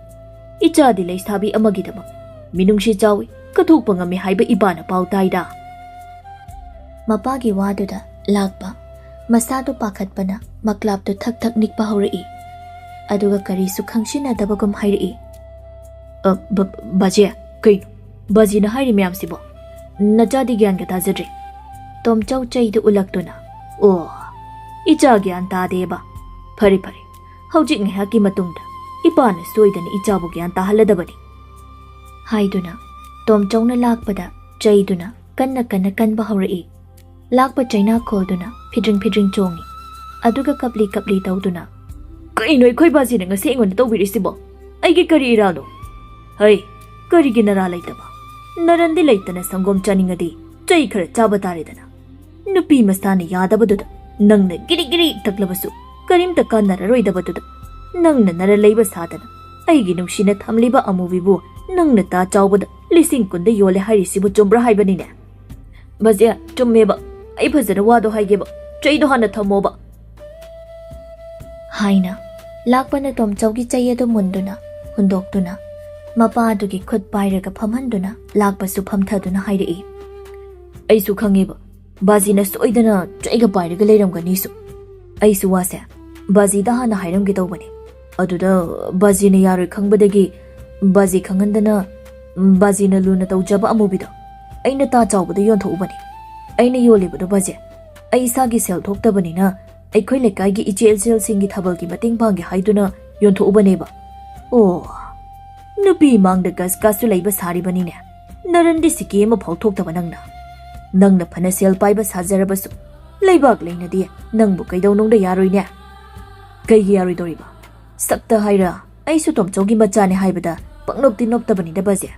ꯏꯆꯥꯗꯤ ꯂꯩꯁꯥꯕꯤ ꯑꯃꯒꯤꯗꯃꯛ ꯃꯤꯅꯨꯡꯁꯤ ꯆꯥꯎꯏ, ꯀꯠꯊꯣꯛꯄ ꯉꯝꯃꯤ ꯍꯥꯏꯕ ꯏꯄꯥꯅ ꯄꯥꯎ ꯇꯥꯏꯗ꯫" ꯃꯄꯥꯒꯤ ꯋꯥꯗꯨꯗ ꯂꯥꯛꯄ ꯃꯁꯥꯗꯨ ꯄꯥꯈꯠꯄꯅ ꯃꯀ꯭ꯂꯥꯞꯇꯨ ꯊꯛ ꯊꯛ ꯅꯤꯛꯄ ꯍꯧꯔꯛꯏ꯫ ꯑꯗꯨꯒ ꯀꯔꯤꯁꯨ ꯈꯪꯁꯤꯟꯅꯗꯕꯒꯨꯝ ꯍꯥꯏꯔꯛꯏ, "ꯑ, ꯕ-, ꯕꯥꯖꯦ, ꯀꯩꯅꯣ? ꯕꯥꯖꯤꯅ ꯍꯥꯏꯔꯤ ꯃꯌꯥꯝꯁꯤꯕꯣ? ꯅꯆꯥꯗꯤ ꯒ꯭ꯌꯥꯟꯒ ꯇꯥꯖꯗ꯭ꯔꯦ꯫" ꯇꯣꯝꯆꯧ ꯆꯩꯗꯨ ꯎꯠꯂꯛꯇꯨꯅ, "ꯑꯣ, ꯏꯆꯥ ꯒ꯭ꯌꯥꯟ ꯇꯥꯗꯦꯕ꯫ ꯐꯔꯦ, ꯐꯔꯦ꯫ ꯍꯧꯖꯤꯛ ꯉꯥꯏꯍꯥꯛꯀꯤ ꯃꯇꯨꯡꯗ ꯏꯄꯥꯅ ꯁꯣꯏꯗꯅ ꯏꯆꯥꯕꯨ ꯒ꯭ꯌꯥꯟ ꯇꯥꯍꯜꯂꯗꯕꯅꯤ," ꯍꯥꯏꯗꯨꯅ ꯇꯣꯝꯆꯧꯅ ꯂꯥꯛꯄꯗ ꯆꯩꯗꯨꯅ ꯀꯟꯅ ꯀꯟꯅ ꯀꯟꯕ ꯍꯧꯔꯛꯏ꯫ ꯂꯥꯛꯄ ꯆꯩꯅꯥꯈꯣꯜꯗꯨꯅ ꯐꯤꯗ꯭ꯔꯤꯡ ꯐꯤꯗ꯭ꯔꯤꯡ ꯆꯣꯡꯉꯤ꯫ ꯑꯗꯨꯒ ꯀꯞꯂꯤ ꯀꯞꯂꯤ ꯇꯧꯗꯨꯅ, "ꯀꯩꯅꯣ ꯑꯩꯈꯣꯏ ꯕꯥꯖꯤꯅ ꯉꯁꯤ ꯑꯩꯉꯣꯟꯗ ꯇꯧꯕꯤꯔꯤꯁꯤꯕꯣ? ꯑꯩꯒꯤ ꯀꯔꯤ ꯏꯔꯥꯜꯅꯣ? ꯍꯩ, ꯀꯔꯤꯒꯤ ꯅꯔꯥ ꯂꯩꯇꯕ? ꯅꯔꯟꯗꯤ ꯂꯩꯇꯅ ꯁꯪꯒꯣꯝ ꯆꯥꯅꯤꯡꯉꯗꯤ ꯆꯩ ꯈꯔ ꯆꯥꯕ ꯇꯥꯔꯦꯗꯅ꯫ ꯅꯨꯄꯤ ꯃꯁꯥꯅ ꯌꯥꯗꯕꯗꯨꯗ ꯅꯪꯅ ꯒꯤꯔꯤ ꯒꯤꯔꯤ ꯇꯛꯂꯕꯁꯨ ꯀꯔꯤꯝꯇ ꯀꯥꯟꯅꯔꯔꯣꯏꯗꯕꯗꯨꯗ ꯅꯪꯅ ꯅꯔ ꯂꯩꯕ ꯁꯥꯗꯅ ꯑꯩꯒꯤ ꯅꯨꯡꯁꯤꯅ ꯊꯝꯂꯤꯕ ꯑꯃꯨꯕꯤꯕꯨ ꯅꯪꯅ ꯇꯥ ꯆꯥꯎꯕꯗ ꯂꯤꯁꯤꯡ ꯀꯨꯟꯗ ꯌꯣꯜꯂꯦ ꯍꯥꯏꯔꯤꯁꯤꯕꯨ ꯆꯨꯝꯕ꯭ꯔꯥ ꯍꯥꯏꯕꯅꯤꯅꯦ?" "ꯕꯥꯖꯦ, ꯆꯨꯝꯃꯦꯕ꯫ ꯑꯩ ꯐꯖꯅ ꯋꯥꯗꯣ ꯍꯥꯏꯒꯦꯕ꯫ ꯆꯩꯗꯣ ꯍꯥꯟꯅ ꯊꯝꯃꯣꯕ," ꯍꯥꯏꯅ ꯂꯥꯛꯄꯅ ꯇꯣꯝꯆꯧꯒꯤ ꯆꯩ ꯑꯗꯨ ꯃꯨꯟꯗꯨꯅ ꯍꯨꯟꯗꯣꯛꯇꯨꯅ ꯃꯄꯥ ꯑꯗꯨꯒꯤ ꯈꯨꯠ ꯄꯥꯏꯔꯒ ꯐꯝꯍꯟꯗꯨꯅ ꯂꯥꯛꯄꯁꯨ ꯐꯝꯊꯗꯨꯅ ꯍꯥꯏꯔꯛꯏ, "ꯑꯩꯁꯨ ꯈꯪꯉꯦꯕ, ꯕꯥꯖꯤꯅ ꯁꯣꯏꯗꯅ ꯆꯩꯒ ꯄꯥꯏꯔꯒ ꯂꯩꯔꯝꯒꯅꯤꯁꯨ꯫ ꯑꯩꯁꯨ ꯋꯥꯁꯦ ꯕꯥꯖꯤꯗ ꯍꯥꯟꯅ ꯍꯥꯏꯔꯝꯒꯦ ꯇꯧꯕꯅꯦ꯫ ꯑꯗꯨꯗ ꯕꯥꯖꯤꯅ ꯌꯥꯔꯣꯏ ꯈꯪꯕꯗꯒꯤ ꯕꯥꯖꯤ ꯈꯪꯍꯟꯗꯅ ꯕꯥꯖꯤꯅ ꯂꯨꯅ ꯇꯧꯖꯕ ꯑꯃꯨꯕꯤꯗꯣ ꯑꯩꯅ ꯇꯥ ꯆꯥꯎꯕꯗ ꯌꯣꯟꯊꯣꯛꯎꯕꯅꯦ꯫ ꯑꯩꯅ ꯌꯣꯜꯂꯤꯕꯗꯣ ꯕꯥꯖꯤ, ꯑꯩ ꯏꯁꯥꯒꯤ ꯁꯦꯜ ꯊꯣꯛꯇꯕꯅꯤꯅ ꯑꯩꯈꯣꯏ ꯂꯩꯀꯥꯏꯒꯤ ꯏꯆꯦ ꯏꯆꯦꯜꯁꯤꯡꯒꯤ ꯊꯥꯕꯜꯒꯤ ꯃꯇꯦꯡ ꯄꯥꯡꯒꯦ ꯍꯥꯏꯗꯨꯅ ꯌꯣꯟꯊꯣꯛꯎꯕꯅꯦꯕ꯫" "ꯑꯣ, ꯅꯨꯄꯤ ꯃꯥꯡꯗ ꯒꯁ ꯒꯁꯁꯨ ꯂꯩꯕ ꯁꯥꯔꯤꯕꯅꯤꯅꯦ꯫ ꯅꯔꯟꯗꯤ ꯁꯤꯀꯤ ꯑꯃ ꯐꯥꯎ ꯊꯣꯛꯇꯕ ꯅꯪꯅ꯫ ꯅꯪꯅ ꯐꯅ ꯁꯦꯜ ꯄꯥꯏꯕ ꯁꯥꯖꯔꯕꯁꯨ ꯂꯩꯕꯥꯛ ꯂꯩꯅꯗꯤ ꯅꯪꯕꯨ ꯀꯩꯗꯧꯅꯨꯡꯗ ꯌꯥꯔꯣꯏꯅꯦ꯫ ꯀꯩꯒꯤ ꯌꯥꯔꯣꯏꯗꯧꯔꯤꯕ? ꯁꯛꯇ ꯍꯥꯏꯔ ꯑꯩꯁꯨ ꯇꯣꯝꯆꯧꯒꯤ ꯃꯆꯥꯅꯦ ꯍꯥꯏꯕꯗ ꯄꯪꯅꯣꯞꯇꯤ ꯅꯣꯞꯇꯕꯅꯤꯗ ꯕꯥꯖꯦ꯫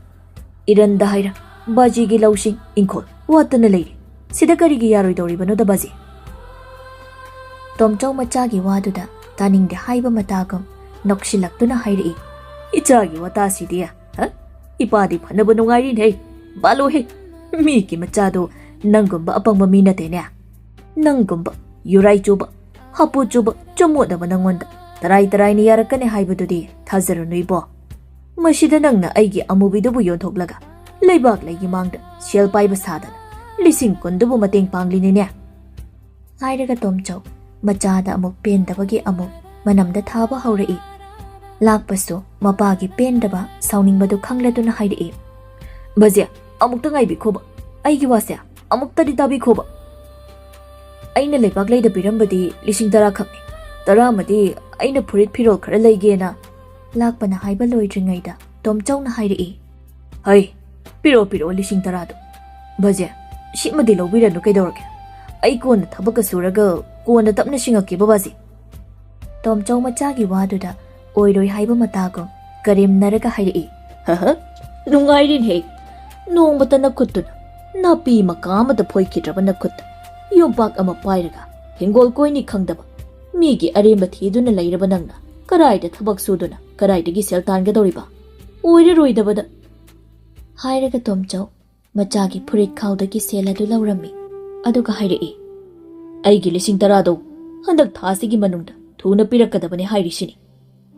ꯏꯔꯟꯗ ꯍꯥꯏꯔ ꯕꯥꯖꯤꯒꯤ ꯂꯧꯁꯤꯡ ꯏꯪꯈꯣꯜ ꯋꯥꯠꯇꯅ ꯂꯩꯔꯤ꯫ ꯁꯤꯗ ꯀꯔꯤꯒꯤ ꯌꯥꯔꯣꯏꯗꯧꯔꯤꯕꯅꯣꯗ ꯕꯥꯖꯤ? ꯇꯣꯝꯆꯧ ꯃꯆꯥꯒꯤ ꯋꯥꯗꯨꯗ ꯇꯥꯅꯤꯡꯗꯦ ꯍꯥꯏꯕ ꯃꯇꯥꯒꯨꯝ ꯅꯣꯛꯁꯤꯜꯂꯛꯇꯨꯅ ꯍꯥꯏꯔꯛꯏ꯫ "ꯏꯆꯥꯒꯤ ꯋꯥꯇꯥꯁꯤꯗꯤ, ꯍ? ꯏꯄꯥꯗꯤ ꯐꯅꯕ ꯅꯨꯡꯉꯥꯏꯔꯤꯅꯦ꯫ ꯕꯥꯂꯣꯍꯦ, ꯃꯤꯒꯤ ꯃꯆꯥꯗꯣ ꯅꯪꯒꯨꯝꯕ ꯑꯄꯪꯕ ꯃꯤ ꯅꯠꯇꯦꯅꯦ꯫ ꯅꯪꯒꯨꯝꯕ ꯌꯨꯔꯥꯏ ꯆꯨꯕ, ꯍꯥꯄꯨ ꯆꯨꯕ, ꯆꯃꯣꯠꯅꯕ ꯅꯪꯉꯣꯟꯗ ꯇꯔꯥꯏ ꯇꯔꯥꯏꯅ ꯌꯥꯔꯛꯀꯅꯤ ꯍꯥꯏꯕꯗꯨꯗꯤ ꯊꯥꯖꯔꯨꯅꯨ ꯏꯕꯣ꯫ ꯃꯁꯤꯗ ꯅꯪꯅ ꯑꯩꯒꯤ ꯑꯃꯨꯕꯤꯗꯨꯕꯨ ꯌꯣꯟꯊꯣꯛꯂꯒ ꯂꯩꯕꯥꯛ ꯂꯩꯒꯤ ꯃꯥꯡꯗ ꯁꯦꯜ ꯄꯥꯏꯕ ꯁꯥꯗꯅ ꯂꯤꯁꯤꯡ ꯀꯨꯟꯗꯨꯕꯨ ꯃꯇꯦꯡ ꯄꯥꯡꯂꯤꯅꯤꯅꯦ?" ꯍꯥꯏꯔꯒ ꯇꯣꯝꯆꯧ ꯃꯆꯥꯗ ꯑꯃꯨꯛ ꯄꯦꯟꯗꯕꯒꯤ ꯑꯃꯨꯛ ꯃꯅꯝꯗ ꯊꯥꯕ ꯍꯧꯔꯛꯏ꯫ ꯂꯥꯛꯄꯁꯨ ꯃꯄꯥꯒꯤ ꯄꯦꯟꯗꯕ ꯁꯥꯎꯅꯤꯡꯕꯗꯨ ꯈꯪꯂꯗꯨꯅ ꯍꯥꯏꯔꯛꯏ꯫ "ꯕꯥꯖꯤ, ꯑꯃꯨꯛꯇ ꯉꯥꯏꯕꯤꯈꯣꯕ, ꯑꯩꯒꯤ ꯋꯥꯁꯦ ꯑꯃꯨꯛꯇꯗꯤ ꯇꯥꯕꯤꯈꯣꯕ꯫ ꯑꯩꯅ ꯂꯩꯕꯥꯛ ꯂꯩꯗ ꯄꯤꯔꯝꯕꯗꯤ ꯂꯤꯁꯤꯡ ꯇꯔꯥ ꯈꯛꯅꯤ꯫ ꯇꯔꯥ ꯑꯃꯗꯤ ꯑꯩꯅ ꯐꯨꯔꯤꯠ ꯐꯤꯔꯣꯜ ꯈꯔ ꯂꯩꯒꯦꯅ," ꯂꯥꯛꯄꯅ ꯍꯥꯏꯕ ꯂꯣꯏꯗ꯭ꯔꯤꯉꯩꯗ ꯇꯣꯝꯆꯧꯅ ꯍꯥꯏꯔꯛꯏ꯫ "ꯍꯩ, ꯄꯤꯔꯛꯑꯣ, ꯄꯤꯔꯛꯑꯣ ꯂꯤꯁꯤꯡ ꯇꯔꯥꯗꯣ꯫ ꯕꯥꯖꯤ, ꯁꯤꯃꯗꯤ ꯂꯧꯕꯤꯔꯅꯨ ꯀꯩꯗꯧꯔꯒꯦ? ꯑꯩ ꯀꯣꯟꯅ ꯊꯕꯛꯀ ꯁꯨꯔꯒ ꯀꯣꯟꯅ ꯇꯞꯅ ꯁꯤꯡꯉꯛꯀꯦ ꯕꯥꯕꯥꯖꯤ꯫" ꯇꯣꯝꯆꯧ ꯃꯆꯥꯒꯤ ꯋꯥꯗꯨꯗ ꯑꯣꯏꯔꯣꯏ ꯍꯥꯏꯕ ꯃꯇꯥꯒꯨꯝ ꯀꯔꯦꯝꯅꯔꯒ ꯍꯥꯏꯔꯛꯏ꯫ "ꯍꯍ, ꯅꯨꯡꯉꯥꯏꯔꯤꯅꯦꯍꯦ꯫ ꯅꯣꯡꯃꯇ ꯅꯈꯨꯠꯇꯨꯅ ꯅꯥꯄꯤ ꯃꯀꯥ ꯑꯃꯗ ꯐꯣꯏꯈꯤꯗ꯭ꯔꯕ ꯅꯈꯨꯠꯇ ꯌꯣꯝꯄꯥꯛ ꯑꯃ ꯄꯥꯏꯔꯒ ꯍꯤꯡꯒꯣꯜ ꯀꯣꯏꯅꯤ ꯈꯪꯗꯕ, ꯃꯤꯒꯤ ꯑꯔꯦꯝꯕ ꯊꯤꯗꯨꯅ ꯂꯩꯔꯕ ꯅꯪꯅ ꯀꯔꯥꯏꯗ ꯊꯕꯛ ꯁꯨꯗꯨꯅ ꯀꯔꯥꯏꯗꯒꯤ ꯁꯦꯜ ꯇꯥꯟꯒꯗꯧꯔꯤꯕ? ꯑꯣꯏꯔꯔꯣꯏꯗꯕꯗ!" ꯍꯥꯏꯔꯒ ꯇꯣꯝꯆꯧ ꯃꯆꯥꯒꯤ ꯐꯨꯔꯤꯠ ꯈꯥꯎꯗꯒꯤ ꯁꯦꯜ ꯑꯗꯨ ꯂꯧꯔꯝꯃꯤ꯫ ꯑꯗꯨꯒ ꯍꯥꯏꯔꯛꯏ, "ꯑꯩꯒꯤ ꯂꯤꯁꯤꯡ ꯇꯔꯥꯗꯣ ꯍꯟꯗꯛ ꯊꯥꯁꯤꯒꯤ ꯃꯅꯨꯡꯗ ꯊꯨꯅ ꯄꯤꯔꯛꯀꯗꯕꯅꯤ ꯍꯥꯏꯔꯤꯁꯤꯅꯤ꯫"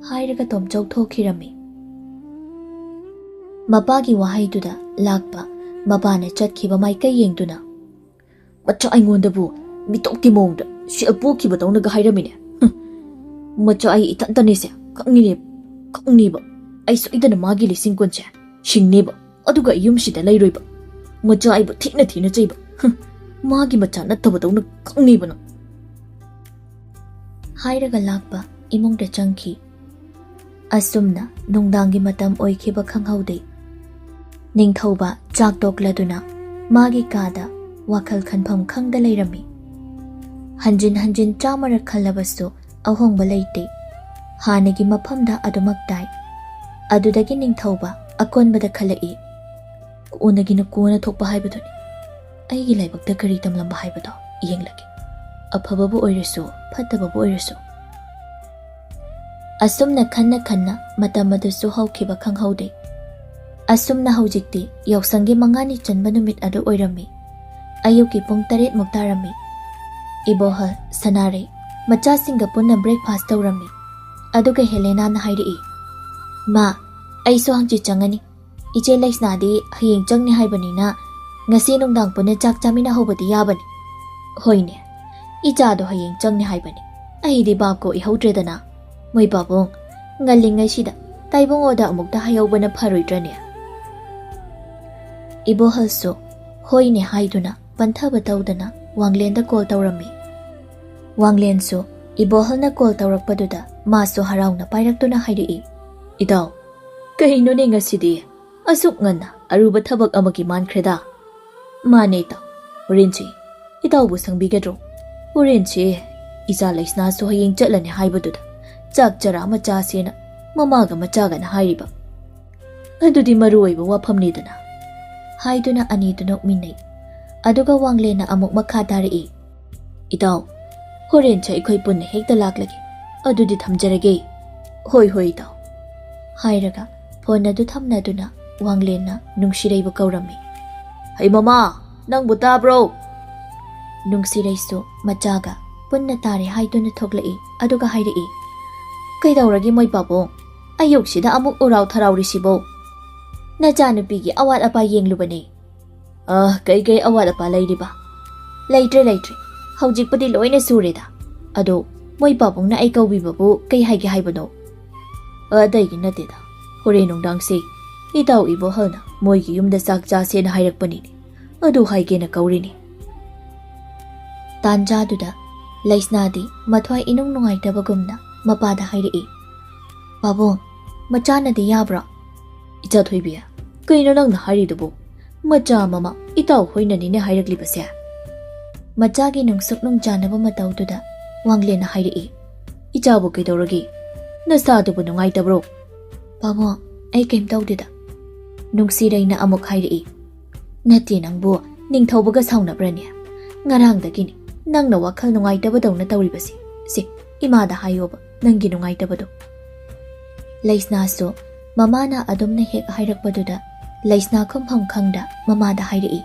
ꯍꯥꯏꯔꯒ ꯇꯣꯝꯆꯧ ꯊꯣꯛꯈꯤꯔꯝꯃꯤ꯫ ꯃꯄꯥꯒꯤ ꯋꯥꯍꯩꯗꯨꯗ ꯂꯥꯛꯄ ꯃꯄꯥꯅ ꯆꯠꯈꯤꯕ ꯃꯥꯏꯀꯩ ꯌꯦꯡꯗꯨꯅ, "ꯃꯆꯥ ꯑꯩꯉꯣꯟꯗꯕꯨ ꯃꯤꯇꯣꯞꯀꯤ ꯃꯑꯣꯡꯗ ꯁꯦꯜ ꯄꯣꯛꯈꯤꯕꯗꯧꯅꯒ ꯍꯥꯏꯔꯝꯃꯤꯅꯦ꯫ ꯍꯨꯝ, ꯃꯆꯥ ꯑꯩ ꯏꯊꯟꯇꯅꯤꯁꯦ ꯈꯪꯉꯤꯅꯦ, ꯈꯪꯅꯤꯕ꯫ ꯑꯩ ꯁꯣꯏꯗꯅ ꯃꯥꯒꯤ ꯂꯤꯁꯤꯡ ꯀꯨꯟꯁꯦ ꯁꯤꯡꯅꯦꯕ, ꯑꯗꯨꯒ ꯑꯩ ꯌꯨꯝꯁꯤꯗ ꯂꯩꯔꯣꯏꯕ꯫ ꯃꯆꯥ ꯑꯩꯕꯨ ꯊꯤꯅ ꯊꯤꯅ ꯆꯩꯕ꯫ ꯍꯨꯝ, ꯃꯥꯒꯤ ꯃꯆꯥ ꯅꯠꯇꯕꯗꯧꯅ ꯈꯪꯅꯤꯕ ꯅꯪ꯫" ꯍꯥꯏꯔꯒ ꯂꯥꯛꯄ ꯏꯃꯨꯡꯗ ꯆꯪꯈꯤ꯫ ꯑꯁꯨꯝꯅ ꯅꯨꯡꯗꯥꯡꯒꯤ ꯃꯇꯝ ꯑꯣꯏꯈꯤꯕ ꯈꯪꯍꯧꯗꯦ꯫ ꯅꯤꯡꯊꯧꯕ ꯆꯥꯛ ꯇꯣꯛꯂꯗꯨꯅ ꯃꯥꯒꯤ ꯀꯥꯗ ꯋꯥꯈꯜ ꯈꯟꯐꯝ ꯈꯪꯗ ꯂꯩꯔꯝꯃꯤ꯫ ꯍꯟꯖꯤꯟ ꯍꯟꯖꯤꯟ ꯆꯥꯝꯃꯔꯛ ꯈꯜꯂꯕꯁꯨ ꯑꯍꯣꯡꯕ ꯂꯩꯇꯦ꯫ ꯍꯥꯟꯅꯒꯤ ꯃꯐꯝꯗ ꯑꯗꯨꯃꯛ ꯇꯥꯏ꯫ ꯑꯗꯨꯗꯒꯤ ꯅꯤꯡꯊꯧꯕ ꯑꯀꯣꯟꯕꯗ ꯈꯜꯂꯛꯏ꯫ ꯀꯣꯟꯅꯒꯤꯅ ꯀꯣꯟꯅ ꯊꯣꯛꯄ ꯍꯥꯏꯕꯗꯨꯅꯤ꯫ ꯑꯩꯒꯤ ꯂꯥꯏꯕꯛꯇ ꯀꯔꯤ ꯇꯝꯂꯝꯕ ꯍꯥꯏꯕꯗꯣ ꯌꯦꯡꯂꯒꯦ꯫ ꯑꯐꯕꯕꯨ ꯑꯣꯏꯔꯁꯨ, ꯐꯠꯇꯕꯕꯨ ꯑꯣꯏꯔꯁꯨ꯫ ꯑꯁꯨꯝꯅ ꯈꯟꯅ ꯈꯟꯅ ꯃꯇꯝ ꯑꯗꯨꯁꯨ ꯍꯧꯈꯤꯕ ꯈꯪꯍꯧꯗꯦ꯫ ꯑꯁꯨꯝꯅ ꯍꯧꯖꯤꯛꯇꯤ ꯌꯥꯎꯁꯪꯒꯤ ꯃꯉꯥꯅꯤ ꯆꯟꯕ ꯅꯨꯃꯤꯠ ꯑꯗꯨ ꯑꯣꯏꯔꯝꯃꯤ꯫ ꯑꯌꯨꯛꯀꯤ ꯄꯨꯡ ꯇꯔꯦꯠꯃꯨꯛ ꯇꯥꯔꯝꯃꯤ꯫ ꯏꯕꯣꯍꯜ, ꯁꯅꯥꯔꯩ ꯃꯆꯥꯁꯤꯡꯒ ꯄꯨꯟꯅ breakfast ꯇꯧꯔꯝꯃꯤ꯫ ꯑꯗꯨꯒ ꯍꯦꯂꯦꯅꯥꯅ ꯍꯥꯏꯔꯛꯏ, "ꯃꯥ, ꯑꯩꯁꯨ ꯍꯪꯆꯤꯠ ꯆꯪꯉꯅꯤ꯫ ꯏꯆꯦ ꯂꯩꯁꯅꯥꯗꯤ ꯍꯌꯦꯡ ꯆꯪꯅꯤ ꯍꯥꯏꯕꯅꯤꯅ ꯉꯁꯤ ꯅꯨꯡꯗꯥꯡ ꯄꯨꯟꯅ ꯆꯥꯛ ꯆꯥꯃꯤꯟꯅꯍꯧꯕꯗꯤ ꯌꯥꯕꯅꯤ꯫" "ꯍꯣꯏꯅꯦ, ꯏꯆꯥꯗꯣ ꯍꯌꯦꯡ ꯆꯪꯅꯤ ꯍꯥꯏꯕꯅꯤ꯫ ꯑꯩꯗꯤ ꯚꯥꯞꯀ ꯑꯣꯏꯍꯧꯗ꯭ꯔꯦꯗꯅ꯫ ꯃꯣꯏ ꯄꯥꯕꯨꯡ, ꯉꯜꯂꯤꯉꯩꯁꯤꯗ ꯇꯥꯏꯕꯨꯡꯉꯣꯗ ꯑꯃꯨꯛꯇ ꯍꯥꯏꯍꯧꯕꯅ ꯐꯔꯣꯏꯗ꯭ꯔꯅꯦ?" ꯏꯕꯣꯍꯜꯁꯨ ꯍꯣꯏꯅꯦ ꯍꯥꯏꯗꯨꯅ ꯄꯟꯊꯕ ꯇꯧꯗꯅ ꯋꯥꯡꯂꯦꯟꯗ call ꯇꯧꯔꯝꯃꯤ꯫ ꯋꯥꯡꯂꯦꯟꯁꯨ ꯏꯕꯣꯍꯜꯅ call ꯇꯧꯔꯛꯄꯗꯨꯗ ꯃꯥꯁꯨ ꯍꯔꯥꯎꯅ ꯄꯥꯏꯔꯛꯇꯨꯅ ꯍꯥꯏꯔꯛꯏ, "ꯏꯇꯥꯎ, ꯀꯩꯅꯣꯅꯦ ꯉꯁꯤꯗꯤ ꯑꯁꯨꯛ ꯉꯟꯅ ꯑꯔꯨꯕ ꯊꯕꯛ ꯑꯃꯒꯤ ꯃꯥꯟꯈ꯭ꯔꯦꯗ?" "ꯃꯥꯅꯦ ꯏꯇꯥꯎ, ꯍꯣꯔꯦꯟꯁꯤ ꯏꯇꯥꯎꯕꯨ ꯁꯪꯕꯤꯒꯗ꯭ꯔꯣ? ꯍꯣꯔꯦꯟꯁꯤ ꯏꯆꯥ ꯂꯩꯁꯅꯥꯁꯨ ꯍꯌꯦꯡ ꯆꯠꯂꯅꯤ ꯍꯥꯏꯕꯗꯨꯗ ꯆꯥꯛ ꯆꯔꯥ ꯑꯃ ꯆꯥꯁꯦꯅ ꯃꯃꯥꯒ ꯃꯆꯥꯒꯅ ꯍꯥꯏꯔꯤꯕ꯫ ꯑꯗꯨꯗꯤ ꯃꯔꯨ ꯑꯣꯏꯕ ꯋꯥꯐꯝꯅꯤꯗꯅ," ꯍꯥꯏꯗꯨꯅ ꯑꯅꯤꯗꯨ ꯅꯣꯛꯃꯤꯟꯅꯩ꯫ ꯑꯗꯨꯒ ꯋꯥꯡꯂꯦꯟꯅ ꯑꯃꯨꯛ ꯃꯈꯥ ꯇꯥꯔꯛꯏ, "ꯏꯇꯥꯎ, ꯍꯣꯔꯦꯟꯁꯦ ꯑꯩꯈꯣꯏ ꯄꯨꯟꯅ ꯍꯦꯛꯇ ꯂꯥꯛꯂꯒꯦ꯫ ꯑꯗꯨꯗꯤ ꯊꯝꯖꯔꯒꯦ꯫" "ꯍꯣꯏ, ꯍꯣꯏ, ꯏꯇꯥꯎ," ꯍꯥꯏꯔꯒ phone ꯑꯗꯨ ꯊꯝꯅꯗꯨꯅ ꯋꯥꯡꯂꯦꯟꯅ ꯅꯨꯡꯁꯤꯔꯩꯕꯨ ꯀꯧꯔꯝꯃꯤ꯫ "ꯍꯩ ꯃꯃꯥ, ꯅꯪꯕꯨ ꯇꯥꯕ꯭ꯔꯣ?" ꯅꯨꯡꯁꯤꯔꯩꯁꯨ ꯃꯆꯥꯒ ꯄꯨꯟꯅ ꯇꯥꯔꯦ ꯍꯥꯏꯗꯨꯅ ꯊꯣꯛꯂꯛꯏ꯫ ꯑꯗꯨꯒ ꯍꯥꯏꯔꯛꯏ, "ꯀꯩꯗꯧꯔꯒꯦ ꯃꯣꯏ ꯄꯥꯕꯨꯡ? ꯑꯌꯨꯛꯁꯤꯗ ꯑꯃꯨꯛ ꯎꯔꯥꯎ ꯊꯔꯥꯎꯔꯤꯁꯤꯕꯣ?" "ꯅꯆꯥꯅꯨꯄꯤꯒꯤ ꯑꯋꯥꯠ ꯑꯄꯥ ꯌꯦꯡꯂꯨꯕꯅꯦ꯫" "ꯑ, ꯀꯩ ꯀꯩ ꯑꯋꯥꯠ ꯑꯄꯥ ꯂꯩꯔꯤꯕ?" "ꯂꯩꯇ꯭ꯔꯦ, ꯂꯩꯇ꯭ꯔꯦ꯫ ꯍꯧꯖꯤꯛꯄꯨꯗꯤ ꯂꯣꯏꯅ ꯁꯨꯔꯦꯗ꯫ ꯑꯗꯣ ꯃꯣꯏ ꯄꯥꯕꯨꯡꯅ ꯑꯩ ꯀꯧꯕꯤꯕꯕꯨ ꯀꯩ ꯍꯥꯏꯒꯦ ꯍꯥꯏꯕꯅꯣ?" "ꯑ, ꯑꯇꯩꯒꯤ ꯅꯠꯇꯦꯗ꯫ ꯍꯣꯔꯦꯟ ꯅꯨꯡꯗꯥꯡꯁꯦ ꯏꯇꯥꯎ ꯏꯕꯣꯍꯜꯅ ꯃꯣꯏꯒꯤ ꯌꯨꯝꯗ ꯆꯥꯛ ꯆꯥꯁꯦꯅ ꯍꯥꯏꯔꯛꯄꯅꯤꯅꯦ꯫ ꯑꯗꯨ ꯍꯥꯏꯒꯦꯅ ꯀꯧꯔꯤꯅꯤ꯫" ꯇꯥꯟꯖꯥꯗꯨꯗ ꯂꯩꯁꯅꯥꯗꯤ ꯃꯊ꯭ꯋꯥꯏ ꯏꯅꯨꯡ ꯅꯨꯡꯉꯥꯏꯇꯕꯒꯨꯝꯅ ꯃꯄꯥꯗ ꯍꯥꯏꯔꯛꯏ, "ꯄꯥꯕꯨꯡ, ꯃꯆꯥꯅꯗꯤ ꯌꯥꯕ꯭ꯔꯣ?" "ꯏꯆꯥ ꯊꯣꯏꯕꯤ, ꯀꯩꯅꯣ ꯅꯪꯅ ꯍꯥꯏꯔꯤꯗꯨꯕꯨ? ꯃꯆꯥ ꯃꯃꯥ ꯏꯇꯥꯎ ꯍꯣꯏꯅꯅꯤꯅꯦ ꯍꯥꯏꯔꯛꯂꯤꯕꯁꯦ꯫" ꯃꯆꯥꯒꯤ ꯅꯨꯡꯁꯨꯛ ꯅꯨꯡꯖꯥꯅꯕ ꯃꯇꯧꯗꯨꯗ ꯋꯥꯡꯂꯦꯟꯅ ꯍꯥꯏꯔꯛꯏ, "ꯏꯆꯥꯕꯨ ꯀꯩꯗꯧꯔꯒꯦ? ꯅꯁꯥꯗꯨꯕꯨ ꯅꯨꯡꯉꯥꯏꯇꯕ꯭ꯔꯣ?" "ꯄꯥꯕꯨꯡ, ꯑꯩ ꯀꯩꯝ ꯇꯧꯗꯦꯗ꯫" ꯅꯨꯡꯁꯤꯔꯩꯅ ꯑꯃꯨꯛ ꯍꯥꯏꯔꯛꯏ, "ꯅꯠꯇꯦ ꯅꯪꯕꯨ, "ꯅꯤꯡꯊꯧꯕꯒ ꯁꯥꯎꯅꯕ꯭ꯔꯅꯦ? ꯉꯔꯥꯡꯗꯒꯤꯅꯤ ꯅꯪꯅ ꯋꯥꯈꯜ ꯅꯨꯡꯉꯥꯏꯇꯕꯗꯧꯅ ꯇꯧꯔꯤꯕꯁꯦ꯫ ꯁꯦ, ꯏꯃꯥꯗ ꯍꯥꯏꯌꯣꯕ ꯅꯪꯒꯤ ꯅꯨꯡꯉꯥꯏꯇꯕꯗꯣ꯫" ꯂꯩꯁꯅꯥꯁꯨ ꯃꯃꯥꯅ ꯑꯗꯨꯝꯅ ꯍꯦꯛ ꯍꯥꯏꯔꯛꯄꯗꯨꯗ ꯂꯩꯁꯅꯥ ꯈꯨꯝꯐꯝ ꯈꯪꯗ ꯃꯃꯥꯗ ꯍꯥꯏꯔꯛꯏ,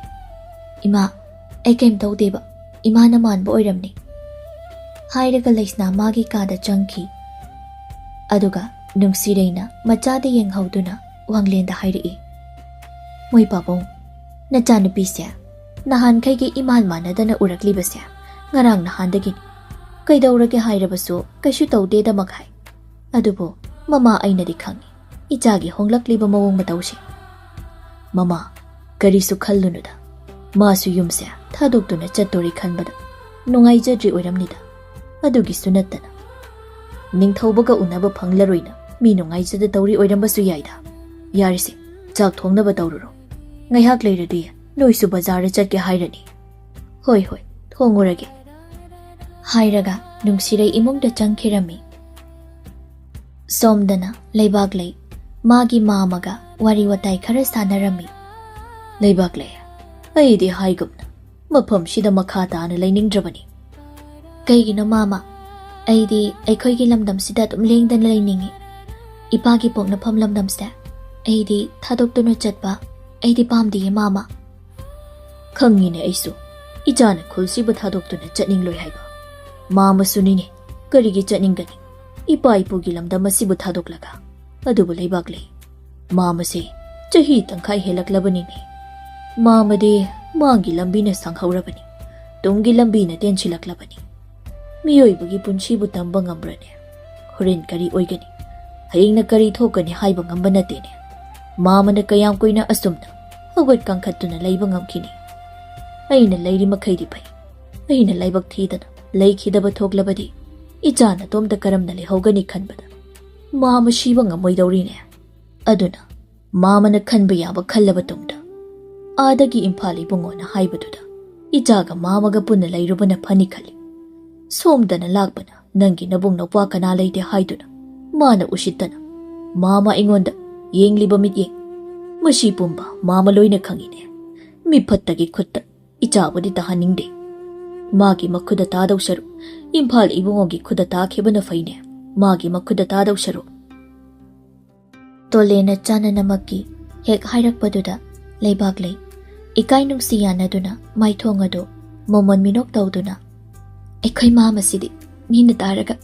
"ꯏꯃꯥ, ꯑꯩ ꯀꯩꯝ ꯇꯧꯗꯦꯕ, ꯏꯃꯥꯅ ꯃꯥꯟꯕ ꯑꯣꯏꯔꯝꯅꯤ꯫" ꯍꯥꯏꯔꯒ ꯂꯩꯁꯅꯥ ꯃꯥꯒꯤ ꯀꯥꯗ ꯆꯪꯈꯤ꯫ ꯑꯗꯨꯒ ꯅꯨꯡꯁꯤꯔꯩꯅ ꯃꯆꯥꯗ ꯌꯦꯡꯍꯧꯗꯨꯅ ꯋꯥꯡꯂꯦꯟꯗ ꯍꯥꯏꯔꯛꯏ, "ꯃꯣꯏ ꯄꯥꯕꯨꯡ, ꯅꯆꯥꯅꯨꯄꯤꯁꯦ ꯅꯍꯥꯟꯈꯩꯒꯤ ꯏꯃꯥꯟ ꯃꯥꯟꯅꯗꯅ ꯎꯔꯛꯂꯤꯕꯁꯦ ꯉꯔꯥꯡ ꯅꯍꯥꯟꯗꯒꯤꯅꯤ꯫ ꯀꯩꯗꯧꯔꯒꯦ ꯍꯥꯏꯔꯕꯁꯨ ꯀꯩꯁꯨ ꯇꯧꯗꯦꯗ ꯃꯈꯥꯏ꯫ ꯑꯗꯨꯕꯨ ꯃꯃꯥ ꯑꯩꯅꯗꯤ ꯈꯪꯏ, ꯏꯆꯥꯒꯤ ꯍꯣꯡꯂꯛꯂꯤꯕ ꯃꯑꯣꯡ ꯃꯇꯧꯁꯦ꯫" "ꯃꯃꯥ, ꯀꯔꯤꯁꯨ ꯈꯜꯂꯨꯅꯨꯗ꯫ ꯃꯥꯁꯨ ꯌꯨꯝꯁꯦ ꯊꯥꯗꯣꯛꯇꯨꯅ ꯆꯠꯇꯣꯔꯤ ꯈꯟꯕꯗ ꯅꯨꯡꯉꯥꯏꯖꯗ꯭ꯔꯤ ꯑꯣꯏꯔꯝꯅꯤꯗ꯫ ꯑꯗꯨꯒꯤꯁꯨ ꯅꯠꯇꯅ ꯅꯤꯡꯊꯧꯕꯒ ꯎꯅꯕ ꯐꯪꯂꯔꯣꯏꯅ ꯃꯤ ꯅꯨꯡꯉꯥꯏꯖꯗ ꯇꯧꯔꯤ ꯑꯣꯏꯔꯝꯕꯁꯨ ꯌꯥꯏꯗ꯫ ꯌꯥꯔꯤꯁꯦ, ꯆꯥꯛ ꯊꯣꯡꯅꯕ ꯇꯧꯔꯨꯔꯣ꯫ ꯉꯥꯏꯍꯥꯛ ꯂꯩꯔꯗꯤ ꯅꯣꯏꯁꯨ ꯕꯖꯥꯔꯗ ꯆꯠꯀꯦ ꯍꯥꯏꯔꯅꯤ꯫" "ꯍꯣꯏ, ꯍꯣꯏ, ꯊꯣꯡꯉꯨꯔꯒꯦ꯫" ꯍꯥꯏꯔꯒ ꯅꯨꯡꯁꯤꯔꯩ ꯏꯃꯨꯡꯗ ꯆꯪꯈꯤꯔꯝꯃꯤ꯫ ꯁꯣꯝꯗꯅ ꯂꯩꯕꯥꯛꯂꯩ ꯃꯥꯒꯤ ꯃꯥꯃꯒ ꯋꯥꯔꯤ ꯋꯥꯇꯥꯏ ꯈꯔ ꯁꯥꯟꯅꯔꯝꯃꯤ꯫ "ꯂꯩꯕꯥꯛꯂꯩ, ꯑꯩꯗꯤ ꯍꯥꯏꯒꯨꯝꯅ ꯃꯐꯝꯁꯤꯗ ꯃꯈꯥ ꯇꯥꯅ ꯂꯩꯅꯤꯡꯗ꯭ꯔꯕꯅꯤ꯫" "ꯀꯩꯒꯤꯅꯣ ꯃꯥꯃ? ꯑꯩꯗꯤ ꯑꯩꯈꯣꯏꯒꯤ ꯂꯝꯗꯝꯁꯤꯗ ꯑꯗꯨꯝ ꯂꯦꯡꯗꯅ ꯂꯩꯅꯤꯡꯏ꯫ ꯏꯄꯥꯒꯤ ꯄꯣꯛꯅꯐꯝ ꯂꯝꯗꯝꯁꯦ ꯑꯩꯗꯤ ꯊꯥꯗꯣꯛꯇꯨꯅ ꯆꯠꯄ ꯑꯩꯗꯤ ꯄꯥꯝꯗꯤꯌꯦ ꯃꯥꯃ꯫" "ꯈꯪꯉꯤꯅꯦ ꯑꯩꯁꯨ, ꯏꯆꯥꯅ ꯈꯨꯜꯁꯤꯕꯨ ꯊꯥꯗꯣꯛꯇꯨꯅ ꯆꯠꯅꯤꯡꯂꯣꯏ ꯍꯥꯏꯕ꯫ ꯃꯥꯃꯁꯨꯅꯤꯅꯦ, ꯀꯔꯤꯒꯤ ꯆꯠꯅꯤꯡꯒꯅꯤ ꯏꯄꯥ ꯏꯄꯨꯒꯤ ꯂꯝꯗꯝ ꯑꯁꯤꯕꯨ ꯊꯥꯗꯣꯛꯂꯒ? ꯑꯗꯨꯕꯨ ꯂꯩꯕꯥꯛꯂꯩ, ꯃꯥꯃꯁꯦ ꯆꯍꯤ ꯇꯪꯈꯥꯏ ꯍꯦꯜꯂꯛꯂꯕꯅꯤꯅꯦ꯫ ꯃꯥꯃꯗꯤ ꯃꯥꯒꯤ ꯂꯝꯕꯤꯅ ꯁꯥꯡꯍꯧꯔꯕꯅꯤ, ꯇꯨꯡꯒꯤ ꯂꯝꯕꯤꯅ ꯇꯦꯟꯁꯤꯜꯂꯛꯂꯕꯅꯤ꯫ ꯃꯤꯑꯣꯏꯕꯒꯤ ꯄꯨꯟꯁꯤꯕꯨ ꯇꯝꯕ ꯉꯝꯕ꯭ꯔꯅꯦ? ꯍꯣꯔꯦꯟ ꯀꯔꯤ ꯑꯣꯏꯒꯅꯤ, ꯍꯌꯦꯡꯅ ꯀꯔꯤ ꯊꯣꯛꯀꯅꯤ ꯍꯥꯏꯕ ꯉꯝꯕ ꯅꯠꯇꯦꯅꯦ꯫ ꯃꯥꯃꯅ ꯀꯌꯥꯝ ꯀꯨꯏꯅ ꯑꯁꯨꯝꯅ ꯍꯧꯒꯠ ꯀꯥꯡꯈꯠꯇꯨꯅ ꯂꯩꯕ ꯉꯝꯈꯤꯅꯤ? ꯑꯩꯅ ꯂꯩꯔꯤ ꯃꯈꯩꯗꯤ ꯐꯩ꯫ ꯑꯩꯅ ꯂꯥꯏꯕꯛ ꯊꯤꯗꯅ ꯂꯩꯈꯤꯗꯕ ꯊꯣꯛꯂꯕꯗꯤ ꯏꯆꯥ ꯅꯇꯣꯝꯇ ꯀꯔꯝꯅ ꯂꯩꯍꯧꯒꯅꯤ ꯈꯟꯕꯗ ꯃꯥꯃ ꯁꯤꯕ ꯉꯝꯃꯣꯏꯗꯧꯔꯤꯅꯦ꯫" ꯑꯗꯨꯅ ꯃꯥꯃꯅ ꯈꯟꯕ ꯌꯥꯕ ꯈꯜꯂꯕ ꯇꯨꯡꯗ ꯑꯥꯗꯒꯤ ꯏꯝꯐꯥꯜ ꯏꯕꯨꯡꯉꯣꯅ ꯍꯥꯏꯕꯗꯨꯗ ꯏꯆꯥꯒ ꯃꯥꯃꯒ ꯄꯨꯟꯅ ꯂꯩꯔꯨꯕꯅ ꯐꯅꯤ ꯈꯜꯂꯤ꯫ ꯁꯣꯝꯗꯅ ꯂꯥꯛꯄꯅ ꯅꯪꯒꯤ ꯅꯕꯨꯡ ꯅꯧꯄ꯭ꯋꯥ ꯀꯅꯥ ꯂꯩꯇꯦ ꯍꯥꯏꯗꯨꯅ ꯃꯥꯅ ꯎꯁꯤꯠꯇꯅ ꯃꯥꯃ ꯑꯩꯉꯣꯟꯗ ꯌꯦꯡꯂꯤꯕ ꯃꯤꯠꯌꯦꯡ, ꯃꯁꯤ ꯄꯨꯝꯕ ꯃꯥꯃ ꯂꯣꯏꯅ ꯈꯪꯏꯅꯦ꯫ ꯃꯤꯐꯠꯇꯒꯤ ꯈꯨꯠꯇ ꯏꯆꯥꯕꯨꯗꯤ ꯇꯥꯍꯟꯅꯤꯡꯗꯦ꯫ ꯃꯥꯒꯤ ꯃꯈꯨꯠꯇ ꯇꯥꯗꯧ ꯁꯔꯨꯛ ꯏꯝꯐꯥꯜ ꯏꯕꯨꯡꯉꯣꯒꯤ ꯈꯨꯠꯇ ꯇꯥꯈꯤꯕꯅ ꯐꯩꯅꯦ, ꯃꯥꯒꯤ ꯃꯈꯨꯠꯇ ꯇꯥꯗꯧ ꯁꯔꯨꯛ꯫ ꯇꯣꯂꯦꯅ ꯆꯥꯅꯅꯃꯛꯀꯤ ꯍꯦꯛ ꯍꯥꯏꯔꯛꯄꯗꯨꯗ ꯂꯩꯕꯥꯛꯂꯩ ꯏꯀꯥꯏ ꯅꯨꯡꯁꯤ ꯌꯥꯅꯗꯨꯅ ꯃꯥꯏꯊꯣꯡ ꯑꯗꯨ ꯃꯣꯃꯣꯟ ꯃꯤꯅꯣꯛ ꯇꯧꯗꯨꯅ, "ꯑꯩꯈꯣꯏ ꯃꯥ ꯃꯁꯤꯗꯤ ꯃꯤꯅ ꯇꯥꯔꯒ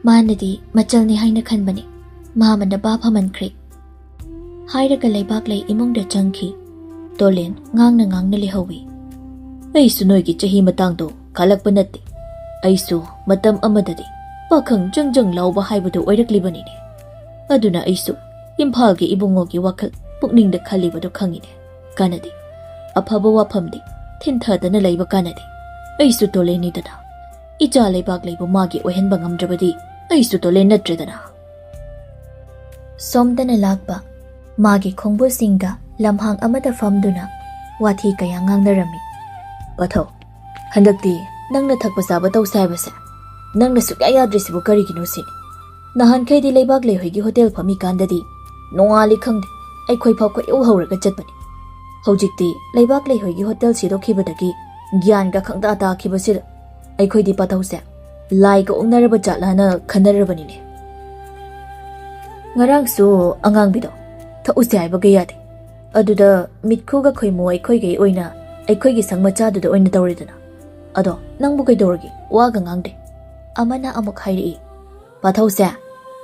ꯃꯥꯅꯗꯤ ꯃꯆꯜꯅꯤ ꯍꯥꯏꯅ ꯈꯟꯕꯅꯤ, ꯃꯥ ꯑꯃꯅ ꯕꯥ ꯐꯃꯟꯈ꯭ꯔꯦ" ꯍꯥꯏꯔꯒ ꯂꯩꯕꯥꯛꯂꯩ ꯏꯃꯨꯡꯗ ꯆꯪꯈꯤ꯫ ꯇꯣꯂꯦꯟ ꯉꯥꯡꯅ ꯉꯥꯡꯅ ꯂꯩꯍꯧꯏ꯫ "ꯑꯩꯁꯨ ꯅꯣꯏꯒꯤ ꯆꯍꯤ ꯃꯇꯥꯡꯗꯣ ꯀꯥꯜꯂꯛꯄ ꯅꯠꯇꯦ꯫ ꯑꯩꯁꯨ ꯃꯇꯝ ꯑꯃꯗꯗꯤ ꯄꯥꯈꯪ ꯖꯪ ꯖꯪ ꯂꯥꯎꯕ ꯍꯥꯏꯕꯗꯨ ꯑꯣꯏꯔꯛꯂꯤꯕꯅꯤꯅꯦ꯫ ꯑꯗꯨꯅ ꯑꯩꯁꯨ ꯏꯝꯐꯥꯜꯒꯤ ꯏꯕꯨꯡꯉꯣꯒꯤ ꯋꯥꯈꯜ ꯄꯨꯛꯅꯤꯡꯗ ꯈꯜꯂꯤꯕꯗꯨ ꯈꯪꯉꯤꯅꯦ꯫ ꯀꯥꯟꯅꯗꯦ꯫ ꯑꯐꯕ ꯋꯥꯐꯝꯗꯤ ꯊꯤꯟꯊꯗꯅ ꯂꯩꯕ ꯀꯥꯟꯅꯗꯦ꯫ ꯑꯩꯁꯨ ꯇꯣꯂꯦꯟꯅꯤꯗꯅ꯫ ꯏꯆꯥ ꯂꯩꯕꯥꯛꯂꯩꯕꯨ ꯃꯥꯒꯤ ꯑꯣꯏꯍꯟꯕ ꯉꯝꯗ꯭ꯔꯕꯗꯤ ꯑꯩꯁꯨ ꯇꯣꯂꯦꯟ ꯅꯠꯇ꯭ꯔꯦꯗꯅ꯫" ꯁꯣꯝꯗꯅ ꯂꯥꯛꯄ ꯃꯥꯒꯤ ꯈꯣꯡꯕꯨꯁꯤꯡꯒ ꯂꯝꯍꯥꯡ ꯑꯃꯗ ꯐꯝꯗꯨꯅ ꯋꯥꯊꯤ ꯀꯌꯥ ꯉꯥꯡꯅꯔꯝꯃꯤ꯫ "ꯄꯥꯊꯧ, ꯍꯟꯗꯛꯇꯤ ꯅꯪꯅ ꯊꯛꯄ ꯆꯥꯕ ꯇꯧꯁꯦ ꯍꯥꯏꯕꯁꯦ ꯅꯪꯅ ꯁꯨꯛꯌꯥ ꯌꯥꯗ꯭ꯔꯤꯁꯤꯕꯨ ꯀꯔꯤꯒꯤꯅꯣ ꯁꯤꯅꯤ꯫ ꯅꯍꯥꯟꯈꯩꯗꯤ ꯂꯩꯕꯥꯛꯂꯩ ꯍꯣꯏꯒꯤ ꯍꯣꯇꯦꯜ ꯐꯝꯃꯤꯀꯥꯟꯗꯗꯤ ꯅꯣꯡꯉꯥꯜꯂꯤ ꯈꯪꯗꯦ ꯑꯩꯈꯣꯏ ꯐꯥꯎ ꯀꯣꯏꯍꯧ ꯍꯧꯔꯒ ꯆꯠꯄꯅꯤ꯫ ꯍꯧꯖꯤꯛꯇꯤ ꯂꯩꯕꯥꯛꯂꯩ ꯍꯣꯏꯒꯤ ꯍꯣꯇꯦꯜ ꯁꯤꯗꯣꯛꯈꯤꯕꯗꯒꯤ ꯒ꯭ꯌꯥꯟꯒ ꯈꯪꯇꯥ ꯇꯥꯈꯤꯕꯁꯤꯗ ꯑꯩꯈꯣꯏꯗꯤ ꯄꯥꯊꯧꯁꯦ ꯂꯥꯏꯒ ꯑꯣꯛꯅꯔꯕ ꯖꯥꯠꯂꯥꯅ ꯈꯟꯅꯔꯕꯅꯤꯅꯦ꯫ ꯉꯔꯥꯡꯁꯨ ꯑꯉꯥꯡꯕꯤꯗꯣ ꯊꯛꯎꯁꯦ ꯍꯥꯏꯕꯒ ꯌꯥꯗꯦ꯫ ꯑꯗꯨꯗ ꯃꯤꯠꯈꯨꯒ ꯈꯣꯏꯃꯨ ꯑꯩꯈꯣꯏꯒꯩ ꯑꯣꯏꯅ ꯑꯩꯈꯣꯏꯒꯤ ꯁꯪ ꯃꯆꯥꯗꯨꯗ ꯑꯣꯏꯅ ꯇꯧꯔꯦꯗꯅ꯫ ꯑꯗꯣ ꯅꯪꯕꯨ ꯀꯩꯗꯧꯔꯒꯦ? ꯋꯥꯒ ꯉꯥꯡꯗꯦ꯫" ꯑꯃꯅ ꯑꯃꯨꯛ ꯍꯥꯏꯔꯛꯏ꯫ "ꯄꯥꯊꯧꯁꯦ,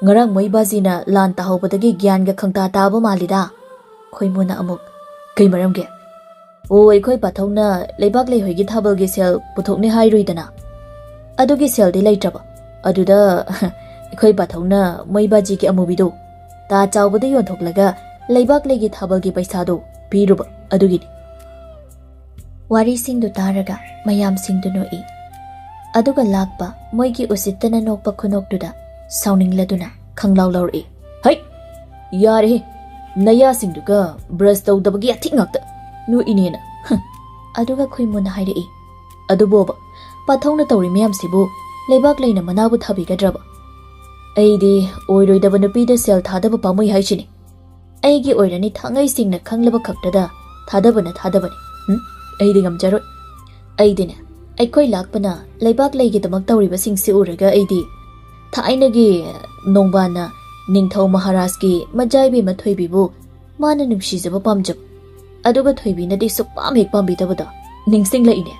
ꯉꯔꯥꯡ ꯃꯣꯏ ꯕꯥꯖꯤꯅ ꯂꯥꯟ ꯇꯥꯍꯧꯕꯗꯒꯤ ꯒ꯭ꯌꯥꯟꯒ ꯈꯪꯇꯥ ꯇꯥꯕ ꯃꯥꯜꯂꯤꯗ꯫" ꯈꯣꯏꯃꯨꯅ ꯑꯃꯨꯛ, "ꯀꯩ ꯃꯔꯝꯒꯤ?" "ꯑꯣ, ꯑꯩꯈꯣꯏ ꯄꯥꯊꯧꯅ ꯂꯩꯕꯥꯛꯂꯩ ꯍꯣꯏꯒꯤ ꯊꯥꯕꯜꯒꯤ ꯁꯦꯜ ꯄꯨꯊꯣꯛꯅꯤ ꯍꯥꯏꯔꯨꯏꯗꯅ꯫ ꯑꯗꯨꯒꯤ ꯁꯦꯜꯗꯤ ꯂꯩꯇ꯭ꯔꯕ꯫ ꯑꯗꯨꯗ ꯑꯩꯈꯣꯏ ꯄꯥꯊꯧꯅ ꯃꯣꯏ ꯕꯥꯖꯤꯒꯤ ꯑꯃꯨꯕꯤꯗꯣ ꯇꯥ ꯆꯥꯎꯕꯗ ꯌꯣꯟꯊꯣꯛꯂꯒ ꯂꯩꯕꯥꯛꯂꯩꯒꯤ ꯊꯥꯕꯜꯒꯤ ꯄꯩꯁꯥꯗꯣ ꯄꯤꯔꯨꯕ ꯑꯗꯨꯒꯤꯅꯤ꯫" ꯋꯥꯔꯤꯁꯤꯡꯗꯨ ꯇꯥꯔꯒ ꯃꯌꯥꯝꯁꯤꯡꯗꯨ ꯅꯣꯛꯏ꯫ ꯑꯗꯨꯒ ꯂꯥꯛꯄ ꯃꯣꯏꯒꯤ ꯎꯁꯤꯠꯇꯅ ꯅꯣꯛꯄ ꯈꯨꯅꯣꯛꯇꯨꯗ ꯁꯥꯎꯅꯤꯡꯂꯗꯨꯅ ꯈꯪꯂꯥꯎ ꯂꯥꯎꯔꯛꯏ꯫ "ꯍꯩ! ꯌꯥꯔꯦꯍꯦ! ꯅꯌꯥꯁꯤꯡꯗꯨꯒ ꯕ꯭ꯔꯁ ꯇꯧꯗꯕꯒꯤ ꯑꯊꯤꯛ ꯉꯥꯛꯇ! ꯅꯣꯛꯏꯅꯦꯅ! ꯍ!" ꯑꯗꯨꯒ ꯈꯣꯏꯃꯨꯅ ꯍꯥꯏꯔꯛꯏ꯫ "ꯑꯗꯨꯕꯣꯕ, ꯄꯥꯊꯧꯅ ꯇꯧꯔꯤ ꯃꯌꯥꯝꯁꯤꯕꯨ ꯂꯩꯕꯥꯛꯂꯩꯅ ꯃꯅꯥꯕꯨ ꯊꯥꯕꯤꯒꯗ꯭ꯔꯕ? ꯑꯩꯗꯤ ꯑꯣꯏꯔꯣꯏꯗꯕ ꯅꯨꯄꯤꯗ ꯁꯦꯜ ꯊꯥꯗꯕ ꯄꯥꯝꯃꯨꯏ ꯍꯥꯏꯁꯤꯅꯤ꯫ ꯑꯩꯒꯤ ꯑꯣꯏꯔꯅꯤ ꯊꯥꯡꯉꯩ ꯁꯦꯡꯅ ꯈꯪꯂꯕ ꯈꯛꯇꯗ ꯊꯥꯗꯕꯅ ꯊꯥꯗꯕꯅꯤ꯫ ꯎꯝ, ꯑꯩꯗꯤ ꯉꯝꯖꯔꯣꯏ꯫ ꯑꯩꯗꯤꯅꯦ, ꯑꯩꯈꯣꯏ ꯂꯥꯛꯄꯅ ꯂꯩꯕꯥꯛ ꯂꯩꯒꯤꯗꯃꯛ ꯇꯧꯔꯤꯕꯁꯤꯡꯁꯤ ꯎꯔꯒ ꯑꯩꯗꯤ ꯊꯥꯏꯅꯒꯤ ꯅꯣꯡꯕꯥꯟꯅ ꯅꯤꯡꯊꯧ ꯃꯍꯥꯔꯥꯖꯀꯤ ꯃꯖꯥꯏꯕꯤ ꯃꯊꯣꯏꯕꯤꯕꯨ ꯃꯥꯅ ꯅꯨꯡꯁꯤꯖꯕ ꯄꯥꯝꯖꯕ, ꯑꯗꯨꯒ ꯊꯣꯏꯕꯤꯅꯗꯤ ꯁꯨꯛꯄꯥꯝ ꯍꯦꯛ ꯄꯥꯝꯕꯤꯗꯕꯗꯣ ꯅꯤꯡꯁꯤꯡꯂꯛꯏꯅꯦ꯫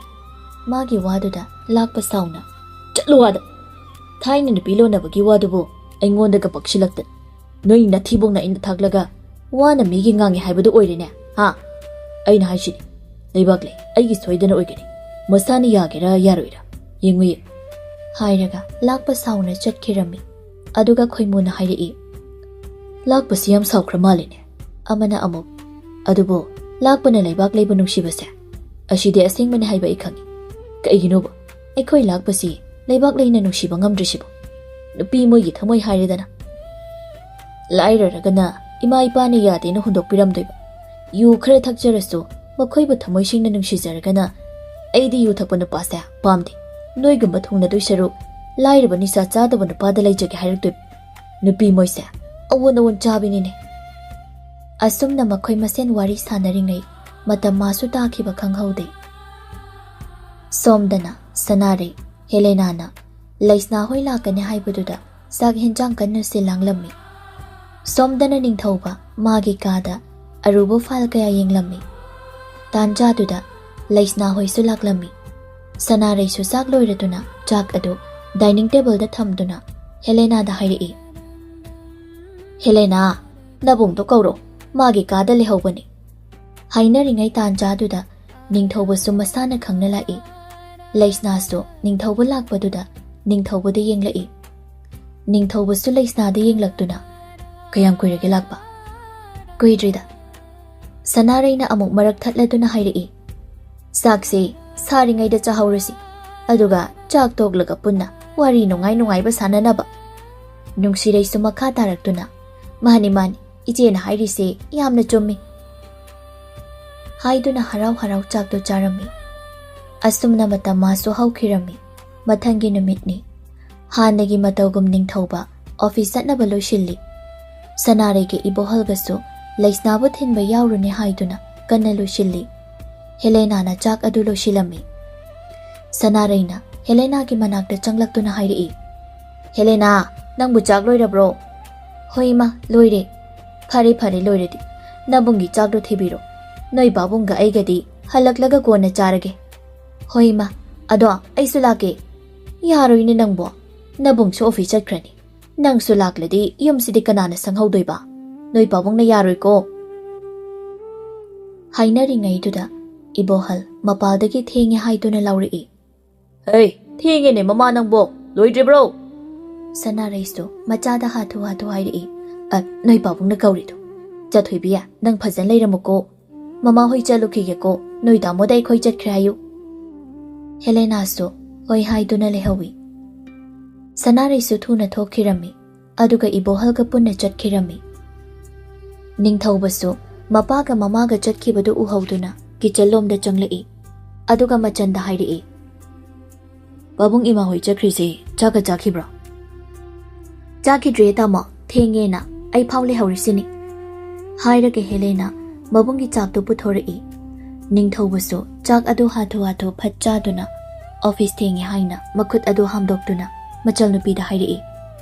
ꯃꯥꯒꯤ ꯋꯥꯗꯨꯗ ꯂꯥꯛꯄ ꯁꯥꯎꯅ, "ꯆꯠꯂꯣ ꯑꯥꯗ! ꯊꯥꯏꯅ ꯅꯨꯄꯤ ꯂꯣꯟꯅꯕꯒꯤ ꯋꯥꯗꯨꯕꯨ ꯑꯩꯉꯣꯟꯗꯒ ꯄꯛꯁꯤꯜꯂꯛꯇꯅ꯫ ꯅꯣꯏ ꯅꯊꯤꯕꯣꯡꯅ ꯑꯩꯅ ꯊꯥꯛꯂꯒ ꯋꯥꯅ ꯃꯤꯒꯤ ꯉꯥꯡꯉꯤ ꯍꯥꯏꯕꯗꯨ ꯑꯣꯏꯔꯦꯅꯦ, ꯍꯥ? ꯑꯩꯅ ꯍꯥꯏꯁꯤꯅꯤ, ꯂꯩꯕꯥꯛ ꯂꯩ, ꯑꯩꯒꯤ ꯁꯣꯏꯗꯅ ꯑꯣꯏꯒꯅꯤ꯫ ꯃꯁꯥꯅ ꯌꯥꯒꯦꯔꯥ ꯌꯥꯔꯣꯏꯔꯥ ꯌꯦꯡꯉꯨ ꯌꯦꯡꯉꯨ"꯫ ꯍꯥꯏꯔꯒ ꯂꯥꯛꯄ ꯁꯥꯎꯅ ꯆꯠꯈꯤꯔꯝꯃꯤ꯫ ꯑꯗꯨꯒ ꯈꯣꯏꯃꯨꯅ ꯍꯥꯏꯔꯛꯏ, "ꯂꯥꯛꯄꯁꯤ ꯌꯥꯝ ꯁꯥꯎꯈ꯭ꯔ ꯃꯥꯜꯂꯦꯅꯦ"꯫ ꯑꯃꯅ ꯑꯃꯨꯛ, "ꯑꯗꯨꯕꯨ ꯂꯥꯛꯄꯅ ꯂꯩꯕꯥꯛ ꯂꯩꯕꯨ ꯅꯨꯡꯁꯤꯕꯁꯦ, ꯑꯁꯤꯗꯤ ꯑꯁꯦꯡꯕꯅꯤ ꯍꯥꯏꯕ ꯑꯩ ꯈꯪꯏ꯫ ꯀꯩꯒꯤꯅꯣꯕ? ꯑꯩꯈꯣꯏ ꯂꯥꯛꯄꯁꯤ ꯂꯩꯕꯥꯛ ꯂꯩꯅ ꯅꯨꯡꯁꯤꯕ ꯉꯝꯗ꯭ꯔꯤꯁꯤꯕꯨ? ꯅꯨꯄꯤ ꯃꯣꯏꯒꯤ ꯊꯃꯣꯏ ꯍꯥꯏꯔꯦꯗꯅ꯫ ꯂꯥꯏꯔꯔꯒꯅ ꯏꯃꯥ ꯏꯄꯥꯅ ꯌꯥꯗꯦꯅ ꯍꯨꯟꯗꯣꯛꯄꯤꯔꯝꯗꯣꯏꯕ꯫ ꯌꯨ ꯈꯔ ꯊꯛꯆꯔꯁꯨ ꯃꯈꯣꯏꯕꯨ ꯊꯃꯣꯏ ꯁꯦꯡꯅ ꯅꯨꯡꯁꯤꯖꯔꯒꯅ꯫ ꯑꯩꯗꯤ ꯌꯨ ꯊꯛꯄ ꯅꯨꯄꯥꯁꯦ ꯄꯥꯝꯗꯦ꯫ ꯅꯣꯏꯒꯨꯝꯕ ꯊꯨꯡꯅꯗꯣꯏ ꯁꯔꯨꯛ ꯂꯥꯏꯔꯕ ꯅꯤꯁꯥ ꯆꯥꯗꯕ ꯅꯨꯄꯥꯗ ꯂꯩꯖꯒꯦ ꯍꯥꯏꯔꯛꯇꯣꯏꯕ꯫ ꯅꯨꯄꯤ ꯃꯣꯏꯁꯦ ꯑꯑꯣꯟ ꯑꯑꯣꯟ ꯆꯥꯕꯤꯅꯤꯅꯦ"꯫ ꯑꯁꯨꯝꯅ ꯃꯈꯣꯏ ꯃꯁꯦꯟ ꯋꯥꯔꯤ ꯁꯥꯟꯅꯔꯤꯉꯩ ꯃꯇꯝ ꯃꯥꯁꯨ ꯇꯥꯈꯤꯕ ꯈꯪꯍꯧꯗꯦ꯫ ꯁꯣꯝꯗꯅ ꯁꯅꯥꯔꯩ, ꯍꯦꯂꯦꯅꯥꯅ ꯂꯩꯁꯅꯥ ꯍꯣꯏ ꯂꯥꯛꯀꯅꯤ ꯍꯥꯏꯕꯗꯨꯗ ꯆꯥꯛ ꯍꯦꯟꯖꯥꯡ ꯀꯟꯅ ꯁꯤꯜ ꯂꯥꯡꯂꯝꯃꯤ꯫ ꯁꯣꯝꯗꯅ ꯅꯤꯡꯊꯧꯕ ꯃꯥꯒꯤ ꯀꯥꯗ ꯑꯔꯨꯕ ꯐꯥꯏꯜ ꯀꯌꯥ ꯌꯦꯡꯂꯝꯃꯤ꯫ ꯇꯥꯟꯖꯥꯗꯨꯗ ꯂꯩꯁꯅꯥ ꯍꯣꯏꯁꯨ ꯂꯥꯛꯂꯝꯃꯤ꯫ ꯁꯅꯥꯔꯩꯁꯨ ꯆꯥꯛ ꯂꯣꯏꯔꯗꯨꯅ ꯆꯥꯛ ꯑꯗꯨ ꯗꯥꯏꯅꯤꯡ ꯇꯦꯕꯜꯗ ꯊꯝꯗꯨꯅ ꯍꯦꯂꯦꯅꯥꯗ ꯍꯥꯏꯔꯛꯏ, "ꯍꯦꯂꯦꯅꯥ, ꯅꯕꯨꯡꯗꯣ ꯀꯧꯔꯣ, ꯃꯥꯒꯤ ꯀꯥꯗ ꯂꯩꯍꯧꯕꯅꯤ"꯫ ꯍꯥꯏꯅꯔꯤꯉꯩ ꯇꯥꯟꯖꯥꯗꯨꯗ ꯅꯤꯡꯊꯧꯕꯁꯨ ꯃꯁꯥꯅ ꯈꯪꯅ ꯂꯥꯛꯏ꯫ ꯂꯩꯁꯅꯥꯁꯨ ꯅꯤꯡꯊꯧꯕ ꯂꯥꯛꯄꯗꯨꯗ ꯅꯤꯡꯊꯧꯕꯗ ꯌꯦꯡꯂꯛꯏ꯫ ꯅꯤꯡꯊꯧꯕꯁꯨ ꯂꯩꯁꯅꯥꯗ ꯌꯦꯡꯂꯛꯇꯨꯅ, "ꯀꯌꯥꯝ ꯀꯨꯏꯔꯒꯦ ꯂꯥꯛꯄ?" "ꯀꯨꯏꯗ꯭ꯔꯤꯗ"꯫ ꯁꯅꯥꯔꯩꯅ ꯑꯃꯨꯛ ꯃꯔꯛ ꯊꯠꯂꯗꯨꯅ ꯍꯥꯏꯔꯛꯏ, "ꯆꯥꯛꯁꯤ ꯁꯥꯔꯤꯉꯩꯗ ꯆꯥꯍꯧꯔꯁꯤ, ꯑꯗꯨꯒ ꯆꯥꯛ ꯇꯣꯛꯂꯒ ꯄꯨꯟꯅ ꯋꯥꯔꯤ ꯅꯨꯡꯉꯥꯏ ꯅꯨꯡꯉꯥꯏꯕ ꯁꯥꯟꯅꯅꯕ"꯫ ꯅꯨꯡꯁꯤꯔꯩꯁꯨ ꯃꯈꯥ ꯇꯥꯔꯛꯇꯨꯅ, "ꯃꯥꯅꯤ, ꯃꯥꯅꯤ, ꯏꯆꯦꯅ ꯍꯥꯏꯔꯤꯁꯦ ꯌꯥꯝꯅ ꯆꯨꯝꯃꯤ" ꯍꯥꯏꯗꯨꯅ ꯍꯔꯥꯎ ꯍꯔꯥꯎ ꯆꯥꯛꯇꯨ ꯆꯥꯔꯝꯃꯤ꯫ ꯑꯁꯨꯝꯅ ꯃꯇꯝ ꯃꯥꯁꯨ ꯍꯧꯈꯤꯔꯝꯃꯤ꯫ ꯃꯊꯪꯒꯤ ꯅꯨꯃꯤꯠꯅꯤ꯫ ꯍꯥꯟꯅꯒꯤ ꯃꯇꯧꯒꯨꯝ ꯅꯤꯡꯊꯧꯕ ꯑꯣꯐꯤꯁ ꯆꯠꯅꯕ ꯂꯣꯏꯁꯤꯜꯂꯤ꯫ ꯁꯅꯥꯔꯩꯒ ꯏꯕꯣꯍꯜꯒꯁꯨ ꯂꯩꯁꯅꯥꯕꯨ ꯊꯤꯟꯕ ꯌꯥꯎꯔꯨꯅꯤ ꯍꯥꯏꯗꯨꯅ ꯀꯟꯅ ꯂꯣꯏꯁꯤꯜꯂꯤ꯫ ꯍꯦꯂꯦꯅꯥꯅ ꯆꯥꯛ ꯑꯗꯨ ꯂꯣꯏꯁꯤꯜꯂꯝꯃꯤ꯫ ꯁꯅꯥꯔꯩꯅ ꯍꯦꯂꯦꯅꯥꯒꯤ ꯃꯅꯥꯛꯇ ꯆꯪꯂꯛꯇꯨꯅ ꯍꯥꯏꯔꯛꯏ, "ꯍꯦꯂꯦꯅꯥ, ꯅꯪꯕꯨ ꯆꯥꯛ ꯂꯣꯏꯔꯕ꯭ꯔꯣ?" "ꯍꯣꯏ ꯏꯃꯥ, ꯂꯣꯏꯔꯦ꯫" "ꯐꯔꯦ ꯐꯔꯦ, ꯂꯣꯏꯔꯗꯤ ꯅꯕꯨꯡꯒꯤ ꯆꯥꯛꯇꯣ ꯊꯤꯕꯤꯔꯣ꯫ ꯅꯣꯏ ꯄꯥꯕꯨꯡꯒ ꯑꯩꯒꯗꯤ ꯍꯜꯂꯛꯂꯒ ꯀꯣꯟꯅ ꯆꯥꯔꯒꯦ꯫" "ꯍꯣꯏ ꯏꯃꯥ, ꯑꯗꯣ ꯑꯩꯁꯨ ꯂꯥꯛꯀꯦ꯫" "ꯌꯥꯔꯣꯏꯅꯦ ꯅꯪꯕꯣ, ꯅꯕꯨꯡꯁꯨ ꯑꯣꯐꯤꯁ ꯆꯠꯈ꯭ꯔꯅꯤ꯫ ꯅꯪꯁꯨ ꯂꯥꯛꯂꯗꯤ ꯌꯨꯝꯁꯤꯗꯤ ꯀꯅꯥꯅ ꯁꯪꯍꯧꯗꯣꯏꯕ? ꯅꯣꯏ ꯄꯥꯕꯨꯡꯅ ꯌꯥꯔꯣꯏꯀꯣ꯫" ꯍꯥꯏꯅꯔꯤꯉꯩꯗꯨꯗ ꯏꯕꯣꯍꯜ ꯃꯄꯥꯗꯒꯤ ꯊꯦꯡꯉꯦ ꯍꯥꯏꯗꯨꯅ ꯂꯥꯎꯔꯛꯏ꯫ "ꯍꯦ, ꯊꯦꯡꯉꯦꯅꯦ ꯃꯃꯥ ꯅꯪꯕꯣ, ꯂꯣꯏꯗ꯭ꯔꯤꯕ꯭ꯔꯣ?" ꯁꯅꯥꯔꯩꯁꯨ ꯃꯆꯥꯗ ꯍꯥꯊꯨ ꯍꯥꯊꯨ ꯍꯥꯏꯔꯛꯏ꯫ "ꯑ, ꯅꯣꯏ ꯄꯥꯕꯨꯡꯅ ꯀꯧꯔꯤꯗꯣ꯫ ꯆꯠꯊꯣꯏꯕꯤ, ꯅꯪ ꯐꯖꯅ ꯂꯩꯔꯝꯃꯨꯀꯣ꯫ ꯃꯃꯥ ꯍꯣꯏ ꯆꯠꯂꯨꯈꯤꯒꯦꯀꯣ, ꯅꯣꯏ ꯇꯥꯃꯣꯗ ꯑꯩꯈꯣꯏ ꯆꯠꯈ꯭ꯔꯦ ꯍꯥꯏꯌꯨ꯫" ꯍꯦꯂꯦꯅꯥꯁꯨ ꯍꯣꯏ ꯍꯥꯏꯗꯨꯅ ꯂꯩꯍꯧꯏ꯫ ꯁꯅꯥꯔꯩꯁꯨ ꯊꯨꯅ ꯊꯣꯛꯈꯤꯔꯝꯃꯤ, ꯑꯗꯨꯒ ꯏꯕꯣꯍꯜꯒ ꯄꯨꯟꯅ ꯆꯠꯈꯤꯔꯝꯃꯤ꯫ ꯅꯤꯡꯊꯧꯕꯁꯨ ꯃꯄꯥꯒ ꯃꯃꯥꯒ ꯆꯠꯈꯤꯕꯗꯨ ꯎꯍꯧꯗꯨꯅ ꯀꯤꯆꯟ ꯂꯣꯝꯗ ꯆꯪꯂꯛꯏ, ꯑꯗꯨꯒ ꯃꯆꯟꯗ ꯍꯥꯏꯔꯛꯏ, "ꯄꯥꯕꯨꯡ ꯏꯃꯥ ꯍꯣꯏ ꯆꯠꯈ꯭ꯔꯤꯁꯦ ꯆꯥꯛꯀ ꯆꯥꯈꯤꯕ꯭ꯔꯣ?" "ꯆꯥꯈꯤꯗ꯭ꯔꯤꯌꯦ ꯇꯥꯃꯣ, ꯊꯦꯡꯉꯦꯅ ꯑꯩ ꯐꯥꯎ ꯂꯩꯍꯧꯔꯤꯁꯤꯅꯤ꯫" ꯍꯥꯏꯔꯒ ꯍꯦꯂꯦꯅ ꯃꯕꯨꯡꯒꯤ ꯆꯥꯛꯇꯨ ꯄꯨꯊꯣꯔꯛꯏ꯫ ꯅꯤꯡꯊꯧꯕꯁꯨ ꯆꯥꯛ ꯑꯗꯨ ꯍꯥꯊꯨ ꯍꯥꯊꯨ ꯐꯠ ꯆꯥꯗꯨꯅ ꯑꯣꯐꯤꯁ ꯊꯦꯡꯉꯦ ꯍꯥꯏꯅ ꯃꯈꯨꯠ ꯑꯗꯨ ꯍꯥꯝꯗꯣꯛꯇꯨꯅ ꯃꯆꯜꯅꯨꯄꯤꯗ ꯍꯥꯏꯔꯛꯏ,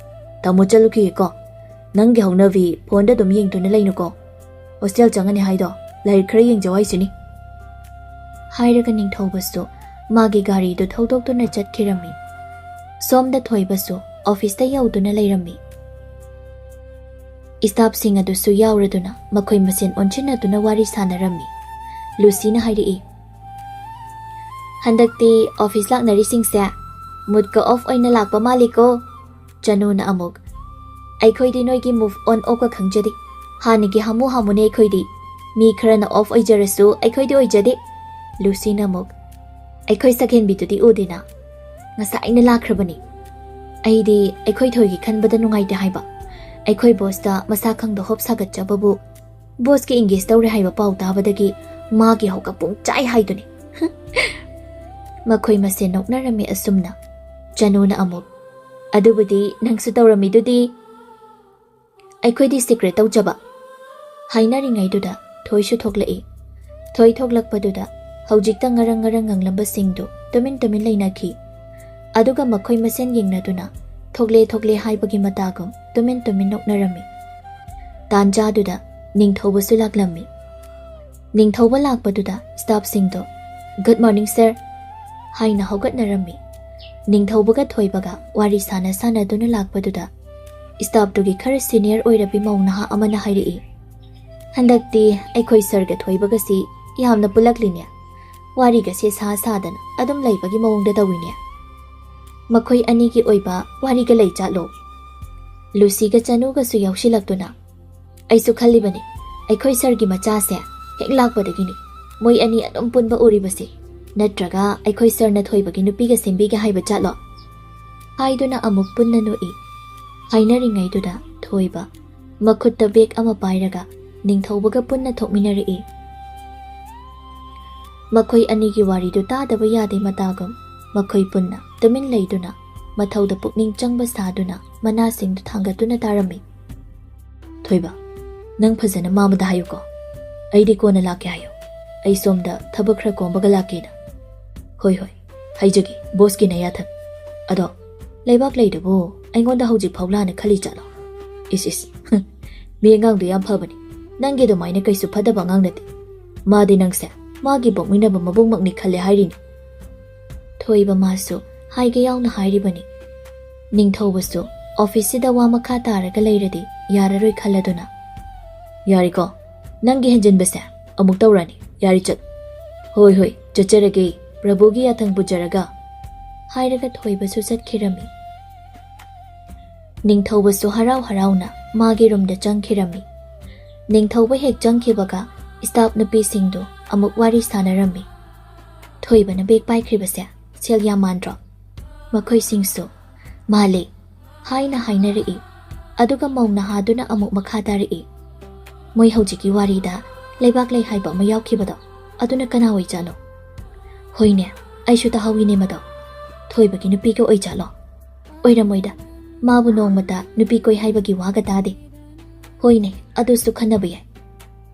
"ꯇꯥꯃꯣ ꯆꯠꯂꯨꯈꯤꯒꯦꯀꯣ꯫ ꯅꯪꯒꯤ ꯍꯧꯅꯕꯤ ꯐꯣꯟꯗ ꯑꯗꯨꯝ ꯌꯦꯡꯗꯨꯅ ꯂꯩꯅꯨꯀꯣ꯫ ꯍꯣꯁꯇꯦꯜ ꯆꯪꯉꯅꯤ ꯍꯥꯏꯗꯣ ꯂꯥꯏꯔꯤꯛ ꯈꯔ ꯌꯦꯡꯖꯧ ꯍꯥꯏꯁꯤꯅꯤ꯫" ꯍꯥꯏꯔꯒ ꯅꯤꯡꯊꯧꯕꯁꯨ ꯃꯥꯒꯤ ꯒꯥꯔꯤꯗꯨ ꯊꯧꯗꯣꯛꯇꯨꯅ ꯆꯠꯈꯤꯔꯝꯃꯤ꯫ ꯁꯣꯝꯗ ꯊꯣꯏꯕꯁꯨ ꯑꯣꯐꯤꯁꯇ ꯌꯧꯗꯨꯅ ꯂꯩꯔꯝꯃꯤ꯫ ꯏꯁꯇꯥꯐꯁꯤꯡ ꯑꯗꯨꯁꯨ ꯌꯥꯎꯔꯗꯨꯅ ꯃꯈꯣꯏ ꯃꯁꯦꯟ ꯑꯣꯟꯁꯤꯟꯅꯗꯨꯅ ꯋꯥꯔꯤ ꯁꯥꯟꯅꯔꯝꯃꯤ꯫ ꯂꯨꯁꯤꯅ ꯍꯥꯏꯔꯛꯏ, "ꯍꯟꯗꯛꯇꯤ ꯑꯣꯐꯤꯁ ꯂꯥꯛꯅꯔꯤꯁꯤꯡꯁꯦ ꯃꯨꯠꯀ ꯑꯣꯐ ꯑꯣꯏꯅ ꯂꯥꯛꯄ ꯃꯥꯜꯂꯤꯀꯣ?" ꯆꯅꯨꯅ ꯑꯃꯨꯛ, "ꯑꯩꯈꯣꯏꯗꯤ ꯅꯣꯏꯒꯤ ꯃꯨꯚ ꯑꯣꯟ ꯑꯣꯐꯀ ꯈꯪꯖꯗꯦ꯫ ꯍꯥꯟꯅꯒꯤ ꯍꯥꯃꯨ ꯍꯥꯃꯨꯅꯦ ꯑꯩꯈꯣꯏꯗꯤ꯫ ꯃꯤ ꯈꯔꯅ ꯑꯣꯐ ꯑꯣꯏꯖꯔꯁꯨ ꯑꯩꯈꯣꯏꯗꯤ ꯑꯣꯏꯖꯗꯦ꯫" ꯂꯨꯁꯤꯅ ꯑꯃꯨꯛ, "ꯑꯩꯈꯣꯏ ꯁꯛꯍꯦꯟꯕꯤꯗꯨꯗꯤ ꯎꯗꯦꯅ꯫ ꯉꯁꯥꯏꯅ ꯂꯥꯛꯈ꯭ꯔꯕꯅꯤ꯫ ꯑꯩꯗꯤ ꯑꯩꯈꯣꯏ ꯊꯣꯏꯒꯤ ꯈꯟꯕꯗ ꯅꯨꯡꯉꯥꯏꯇꯦ ꯍꯥꯏꯕ꯫ ꯑꯩꯈꯣꯏ ꯕꯣꯁꯇ ꯃꯁꯥ ꯈꯪꯗ ꯍꯣꯞ ꯁꯥꯒꯠꯆꯕꯕꯨ ꯕꯣꯁꯀꯤ ꯏꯪꯒꯦꯖ ꯇꯧꯔꯦ ꯍꯥꯏꯕ ꯄꯥꯎ ꯇꯥꯕꯗꯒꯤ ꯃꯥꯒꯤ ꯍꯧꯒ ꯄꯨꯡ ꯆꯥꯏ ꯍꯥꯏꯗꯨꯅꯤ꯫" ꯃꯈꯣꯏ ꯃꯁꯦꯟ ꯅꯣꯛꯅꯔꯝꯃꯤ ꯑꯁꯨꯝꯅ꯫ ꯆꯅꯨꯅ ꯑꯃꯨꯛ, "ꯑꯗꯨꯕꯨꯗꯤ ꯅꯪꯁꯨ ꯇꯧꯔꯝꯃꯤꯗꯨꯗꯤ꯫" "ꯑꯩꯈꯣꯏꯗꯤ ꯁꯤꯀ꯭ꯔꯦꯠ ꯇꯧꯖꯕ꯫" ꯍꯥꯏꯅꯔꯤꯉꯩꯗꯨꯗ ꯊꯣꯏꯁꯨ ꯊꯣꯛꯂꯛꯏ꯫ ꯊꯣꯏ ꯊꯣꯛꯂꯛꯄꯗꯨꯗ ꯍꯧꯖꯤꯛꯇ ꯉꯔꯪ ꯉꯔꯪ ꯉꯪꯂꯝꯕꯁꯤꯡꯗꯨ ꯇꯨꯃꯤꯟ ꯇꯨꯃꯤꯟ ꯂꯩꯅꯈꯤ꯫ ꯑꯗꯨꯒ ꯃꯈꯣꯏ ꯃꯁꯦꯟ ꯌꯦꯡꯅꯗꯨꯅ ꯊꯣꯛꯂꯦ ꯊꯣꯛꯂꯦ ꯍꯥꯏꯕꯒꯤ ꯃꯇꯥꯒꯨꯝ ꯇꯨꯃꯤꯟ ꯇꯨꯃꯤꯟ ꯅꯣꯛꯅꯔꯝꯃꯤ꯫ ꯇꯥꯟꯖꯥꯗꯨꯗ ꯅꯤꯡꯊꯧꯕꯁꯨ ꯂꯥꯛꯂꯝꯃꯤ꯫ ꯅꯤꯡꯊꯧꯕ ꯂꯥꯛꯄꯗꯨꯗ ꯁ꯭ꯇꯥꯐꯁꯤꯡꯗꯣ "Good morning, sir" ꯍꯥꯏꯅ ꯍꯧꯒꯠꯅꯔꯝꯃꯤ꯫ ꯅꯤꯡꯊꯧꯕꯒ ꯊꯣꯏꯕꯒ ꯋꯥꯔꯤ ꯁꯥꯟꯅ ꯁꯥꯟꯅꯗꯨꯅ ꯂꯥꯛꯄꯗꯨꯗ ꯁ꯭ꯇꯥꯐꯇꯨꯒꯤ ꯈꯔ ꯁꯤꯅꯤꯌꯔ ꯑꯣꯏꯔꯕꯤ ꯃꯧ ꯅꯍꯥ ꯑꯃꯅ ꯍꯥꯏꯔꯛꯏ, "ꯍꯟꯗꯛꯇꯤ ꯑꯩꯈꯣꯏ ꯁꯔꯒ ꯊꯣꯏꯕꯒꯁꯤ ꯌꯥꯝꯅ ꯄꯨꯜꯂꯛꯂꯤꯅꯦ꯫ ꯋꯥꯔꯤꯒꯁꯦ ꯁꯥ ꯁꯥꯗꯅ ꯑꯗꯨꯝ ꯂꯩꯕꯒꯤ ꯃꯑꯣꯡꯗ ꯇꯧꯏꯅꯦ꯫ ꯃꯈꯣꯏ ꯑꯅꯤꯒꯤ ꯑꯣꯏꯕ ꯋꯥꯔꯤꯒ ꯂꯩ ꯆꯥꯠꯂꯣ?" ꯂꯨꯁꯤꯒ ꯆꯅꯨꯒꯁꯨ ꯌꯥꯎꯁꯤꯜꯂꯛꯇꯨꯅ, "ꯑꯩꯁꯨ ꯈꯜꯂꯤꯕꯅꯤ, ꯑꯩꯈꯣꯏ ꯁꯔꯒꯤ ꯃꯆꯥꯁꯦ ꯍꯦꯛ ꯂꯥꯛꯄꯗꯒꯤꯅꯤ ꯃꯣꯏ ꯑꯅꯤ ꯑꯗꯨꯝ ꯄꯨꯟꯕ ꯎꯔꯤꯕꯁꯦ꯫ ꯅꯠꯇ꯭ꯔꯒ ꯑꯩꯈꯣꯏ ꯁꯔꯅ ꯊꯣꯏꯕꯒꯤ ꯅꯨꯄꯤꯒ ꯁꯦꯝꯕꯤꯒꯦ ꯍꯥꯏꯕ ꯆꯠꯂꯣ?" ꯍꯥꯏꯗꯨꯅ ꯑꯃꯨꯛ ꯄꯨꯟꯅ ꯅꯣꯛꯏ꯫ ꯍꯥꯏꯅꯔꯤꯉꯩꯗꯨꯗ ꯊꯣꯏꯕ ꯃꯈꯨꯠꯇ ꯕꯦꯒ ꯑꯃ ꯄꯥꯏꯔꯒ ꯅꯤꯡꯊꯧꯕꯒ ꯄꯨꯟꯅ ꯊꯣꯛꯃꯤꯟꯅꯔꯛꯏ꯫ ꯃꯈꯣꯏ ꯑꯅꯤꯒꯤ ꯋꯥꯔꯤꯗꯨ ꯇꯥꯗꯕ ꯌꯥꯗꯦ ꯃꯇꯥꯒꯨꯝ ꯃꯈꯣꯏ ꯄꯨꯟꯅ ꯇꯨꯃꯤꯟ ꯂꯩꯗꯨꯅ ꯃꯊꯧꯗ ꯄꯨꯛꯅꯤꯡ ꯆꯪꯕ ꯁꯥꯗꯨꯅ ꯃꯅꯥꯁꯤꯡꯗꯨ ꯊꯥꯡꯒꯠꯇꯨꯅ ꯇꯥꯔꯝꯃꯤ꯫ "ꯊꯣꯏꯕ, ꯅꯪ ꯐꯖꯅ ꯃꯥꯃꯗ ꯍꯥꯏꯌꯨꯀꯣ꯫ ꯑꯩꯗꯤ ꯀꯣꯟꯅ ꯂꯥꯛꯀꯦ ꯍꯥꯏꯌꯨ꯫ ꯑꯩ ꯁꯣꯝꯗ ꯊꯕꯛ ꯈꯔ ꯀꯣꯝꯕꯒ ꯂꯥꯛꯀꯦꯅ꯫" "ꯍꯣꯏ, ꯍꯣꯏ, ꯍꯥꯏꯖꯒꯦ, ꯕꯣꯁꯀꯤ ꯅꯌꯥꯊꯪ꯫ ꯑꯗꯣ, ꯂꯩꯕꯥꯛ ꯂꯩꯗꯨꯕꯨ ꯑꯩꯉꯣꯟꯗ ꯍꯧꯖꯤꯛ ꯐꯥꯎ ꯂꯥꯟꯅ ꯈꯜꯂꯤ ꯆꯠꯂꯣ? ꯏꯁ, ꯏꯁ, ꯃꯤ ꯑꯉꯥꯡꯗꯣ ꯌꯥꯝ ꯐꯕꯅꯤ꯫ ꯅꯪꯒꯤ ꯑꯗꯨꯃꯥꯏꯅ ꯀꯩꯁꯨ ꯐꯠꯇꯕ ꯑꯉꯥꯡ ꯅꯠꯇꯦ꯫ ꯃꯥꯗꯤ ꯅꯪꯁꯦ ꯃꯥꯒꯤ ꯄꯣꯛꯃꯤꯟꯅꯕ ꯃꯕꯨꯡꯃꯛꯅꯤ ꯈꯜꯂꯦ ꯍꯥꯏꯔꯤꯅꯤ꯫" ꯊꯣꯏꯕ ꯃꯥꯁꯨ ꯍꯥꯏꯒꯦ ꯌꯥꯎꯅ ꯍꯥꯏꯔꯤꯕꯅꯤ꯫ ꯅꯤꯡꯊꯧꯕꯁꯨ ꯑꯣꯐꯤꯁꯁꯤꯗ ꯋꯥ ꯃꯈꯥ ꯇꯥꯔꯒ ꯂꯩꯔꯗꯤ ꯌꯥꯔꯔꯣꯏ ꯈꯜꯂꯗꯨꯅ, "ꯌꯥꯔꯦꯀꯣ, ꯅꯪꯒꯤ ꯍꯦꯟꯖꯤꯟꯕꯁꯦ ꯑꯃꯨꯛ ꯇꯧꯔꯅꯤ꯫ ꯌꯥꯔꯦ, ꯆꯠ꯫" "ꯍꯣꯏ, ꯍꯣꯏ, ꯆꯠꯆꯔꯒꯦ, ꯄ꯭ꯔꯚꯨꯒꯤ ꯌꯥꯊꯪ ꯄꯨꯖꯔꯒ꯫" ꯍꯥꯏꯔꯒ ꯊꯣꯏꯕꯁꯨ ꯆꯠꯈꯤꯔꯝꯃꯤ꯫ ꯅꯤꯡꯊꯧꯕꯁꯨ ꯍꯔꯥꯎ ꯍꯔꯥꯎꯅ ꯃꯥꯒꯤ ꯔꯨꯝꯗ ꯆꯪꯈꯤꯔꯝꯃꯤ꯫ ꯅꯤꯡꯊꯧꯕ ꯍꯦꯛ ꯆꯪꯈꯤꯕꯒ ꯁ꯭ꯇꯥꯐ ꯅꯨꯄꯤꯁꯤꯡꯗꯨ ꯑꯃꯨꯛ ꯋꯥꯔꯤ ꯁꯥꯟꯅꯔꯝꯃꯤ꯫ "ꯊꯣꯏꯕꯅ ꯕꯦꯒ ꯄꯥꯏꯈ꯭ꯔꯤꯕꯁꯦ ꯁꯦꯜ ꯌꯥꯝ ꯃꯥꯟꯗ꯭ꯔꯣ?" ꯃꯈꯣꯏꯁꯤꯡꯁꯨ "ꯃꯥꯜꯂꯤ" ꯍꯥꯏꯅ ꯍꯥꯏꯅꯔꯛꯏ꯫ ꯑꯗꯨꯒ ꯃꯧ ꯅꯍꯥꯗꯨꯅ ꯑꯃꯨꯛ ꯃꯈꯥ ꯇꯥꯔꯛꯏ, "ꯃꯣꯏ ꯍꯧꯖꯤꯛꯀꯤ ꯋꯥꯔꯤꯗ ꯂꯩꯕꯥꯛ ꯂꯩ ꯍꯥꯏꯕ ꯑꯃ ꯌꯥꯎꯈꯤꯕꯗꯣ, ꯑꯗꯨꯅ ꯀꯅꯥ ꯑꯣꯏꯖꯥꯠꯅꯣ?" "ꯍꯣꯏꯅꯦ, ꯑꯩꯁꯨ ꯇꯥꯍꯧꯏꯅꯦ ꯃꯗꯣ꯫ ꯊꯣꯏꯕꯒꯤ ꯅꯨꯄꯤꯒ ꯑꯣꯏꯖꯥꯠꯂꯣ? ꯑꯣꯏꯔꯝꯃꯣꯏꯗ, ꯃꯥꯕꯨ ꯅꯣꯡꯃꯇ ꯅꯨꯄꯤ ꯀꯣꯏ ꯍꯥꯏꯕꯒꯤ ꯋꯥꯒ ꯇꯥꯗꯦ꯫ ꯍꯣꯏꯅꯦ, ꯑꯗꯨꯁꯨ ꯈꯟꯅꯕ ꯌꯥꯏ꯫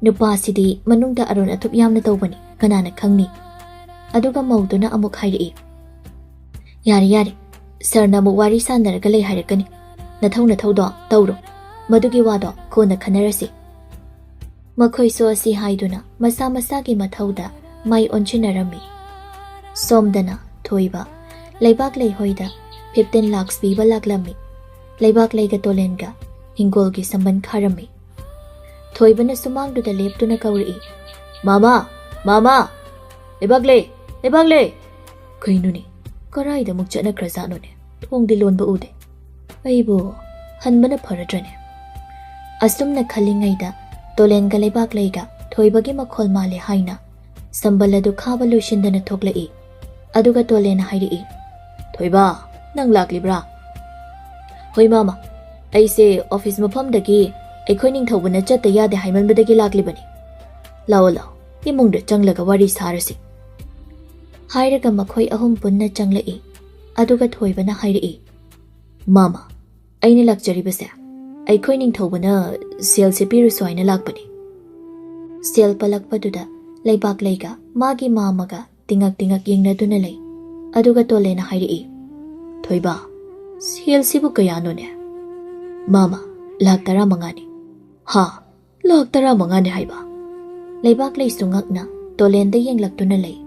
ꯅꯨꯄꯥꯁꯤꯗꯤ ꯃꯅꯨꯡꯗ ꯑꯔꯣꯟ ꯑꯊꯨꯞ ꯌꯥꯝꯅ ꯇꯧꯕꯅꯤ, ꯀꯅꯥꯅ ꯈꯪꯅꯤ?" ꯑꯗꯨꯒ ꯃꯧꯗꯨꯅ ꯑꯃꯨꯛ ꯍꯥꯏꯔꯛꯏ, "ꯌꯥꯔꯦ, ꯌꯥꯔꯦ, ꯁꯥꯔꯅ ꯑꯃꯨꯛ ꯋꯥꯔꯤ ꯁꯥꯟꯅꯔꯒ ꯂꯩ ꯍꯥꯏꯔꯛꯀꯅꯤ꯫ ꯅꯊꯧ ꯅꯊꯧꯗꯣ ꯇꯧꯔꯣ꯫ ꯃꯗꯨꯒꯤ ꯋꯥꯗꯣ ꯀꯣꯟꯅ ꯈꯟꯅꯔꯁꯤ꯫" ꯃꯈꯣꯏꯁꯨ ꯑꯁꯤ ꯍꯥꯏꯗꯨꯅ ꯃꯁꯥ ꯃꯁꯥꯒꯤ ꯃꯊꯧꯗ ꯃꯥꯏ ꯑꯣꯟꯁꯤꯟꯅꯔꯝꯃꯤ꯫ ꯁꯣꯝꯗꯅ ꯊꯣꯏꯕ ꯂꯩꯕꯥꯛ ꯂꯩꯍꯣꯏꯗ fifteen lakhs ꯄꯤꯕ ꯂꯥꯛꯂꯝꯃꯤ꯫ ꯂꯩꯕꯥꯛ ꯂꯩꯒ ꯇꯣꯂꯦꯟꯒ ꯍꯤꯡꯒꯣꯜꯒꯤ ꯁꯝꯕꯟ ꯈꯥꯔꯝꯃꯤ꯫ ꯊꯣꯏꯕꯅ ꯁꯨꯃꯥꯡꯗꯨꯗ ꯂꯦꯞꯇꯨꯅ ꯀꯧꯔꯛꯏ, "ꯃꯥꯃꯥ! ꯃꯥꯃꯥ! ꯂꯩꯕꯥꯛꯂꯦ! ꯂꯩꯕꯥꯛꯂꯦ!" ꯀꯩꯅꯣꯅꯦ? ꯀꯔꯥꯏꯗ ꯑꯃꯨꯛ ꯆꯠꯅꯈ꯭ꯔꯖꯥꯠꯅꯣꯅꯦ? ꯊꯣꯡꯗꯤ ꯂꯣꯟꯕ ꯎꯗꯦ꯫ ꯑꯩꯕꯨ ꯍꯟꯕꯅ ꯐꯔꯗ꯭ꯔꯅꯦ? ꯑꯁꯨꯝꯅ ꯈꯜꯂꯤꯉꯩꯗ ꯇꯣꯂꯦꯟꯒ ꯂꯩꯕꯥꯛꯂꯩꯒ ꯊꯣꯏꯕꯒꯤ ꯃꯈꯣꯜ ꯃꯥꯜꯂꯦ ꯍꯥꯏꯅ ꯁꯝꯕꯜ ꯑꯗꯨ ꯈꯥꯕ ꯂꯣꯏꯁꯤꯟꯗꯅ ꯊꯣꯛꯂꯛꯏ꯫ ꯑꯗꯨꯒ ꯇꯣꯂꯦꯟꯅ ꯍꯥꯏꯔꯛꯏ, "ꯊꯣꯏꯕ, ꯅꯪ ꯂꯥꯛꯂꯤꯕ꯭ꯔꯥ?" "ꯍꯣꯏ ꯃꯥꯃ, ꯑꯩꯁꯦ ꯑꯣꯐꯤꯁ ꯃꯐꯝꯗꯒꯤ ꯑꯩꯈꯣꯏ ꯅꯤꯡꯊꯧꯕꯅ ꯆꯠꯇ ꯌꯥꯗꯦ ꯍꯥꯏꯃꯟꯕꯗꯒꯤ ꯂꯥꯛꯂꯤꯕꯅꯤ꯫ ꯂꯥꯛꯑꯣ ꯂꯥꯛꯑꯣ, ꯏꯃꯨꯡꯗ ꯆꯪꯂꯒ ꯋꯥꯔꯤ ꯁꯥꯔꯁꯤ꯫" ꯍꯥꯏꯔꯒ ꯃꯈꯣꯏ ꯑꯍꯨꯝ ꯄꯨꯟꯅ ꯆꯪꯂꯛꯏ꯫ ꯑꯗꯨꯒ ꯊꯣꯏꯕꯅ ꯍꯥꯏꯔꯛꯏ, "ꯃꯥꯃ, ꯑꯩꯅ ꯂꯥꯛꯆꯔꯤꯕꯁꯦ ꯑꯩꯈꯣꯏ ꯅꯤꯡꯊꯧꯕꯅ ꯁꯦꯜꯁꯦ ꯄꯤꯔꯨꯁꯨ ꯍꯥꯏꯅ ꯂꯥꯛꯄꯅꯤ꯫" ꯁꯦꯜ ꯄꯜꯂꯛꯄꯗꯨꯗ ꯂꯩꯕꯥꯛꯂꯩꯒ ꯃꯥꯒꯤ ꯃꯥꯃꯒ ꯇꯤꯉꯛ ꯇꯤꯉꯛ ꯌꯦꯡꯅꯗꯨꯅ ꯂꯩ꯫ ꯑꯗꯨꯒ ꯇꯣꯂꯦꯟꯅ ꯍꯥꯏꯔꯛꯏ, "ꯊꯣꯏꯕ, ꯁꯦꯜꯁꯤꯕꯨ ꯀꯌꯥꯅꯣꯅꯦ?" "ꯃꯥꯃ, ꯂꯥꯛ ꯇꯔꯥꯃꯉꯥꯅꯤ꯫" "ꯍꯥ? ꯂꯥꯛ ꯇꯔꯥꯃꯉꯥꯅꯤ ꯍꯥꯏꯕ?" ꯂꯩꯕꯥꯛꯂꯩꯁꯨ ꯉꯛꯅ ꯇꯣꯂꯦꯟꯗ ꯌꯦꯡꯂꯛꯇꯨꯅ ꯂꯩ꯫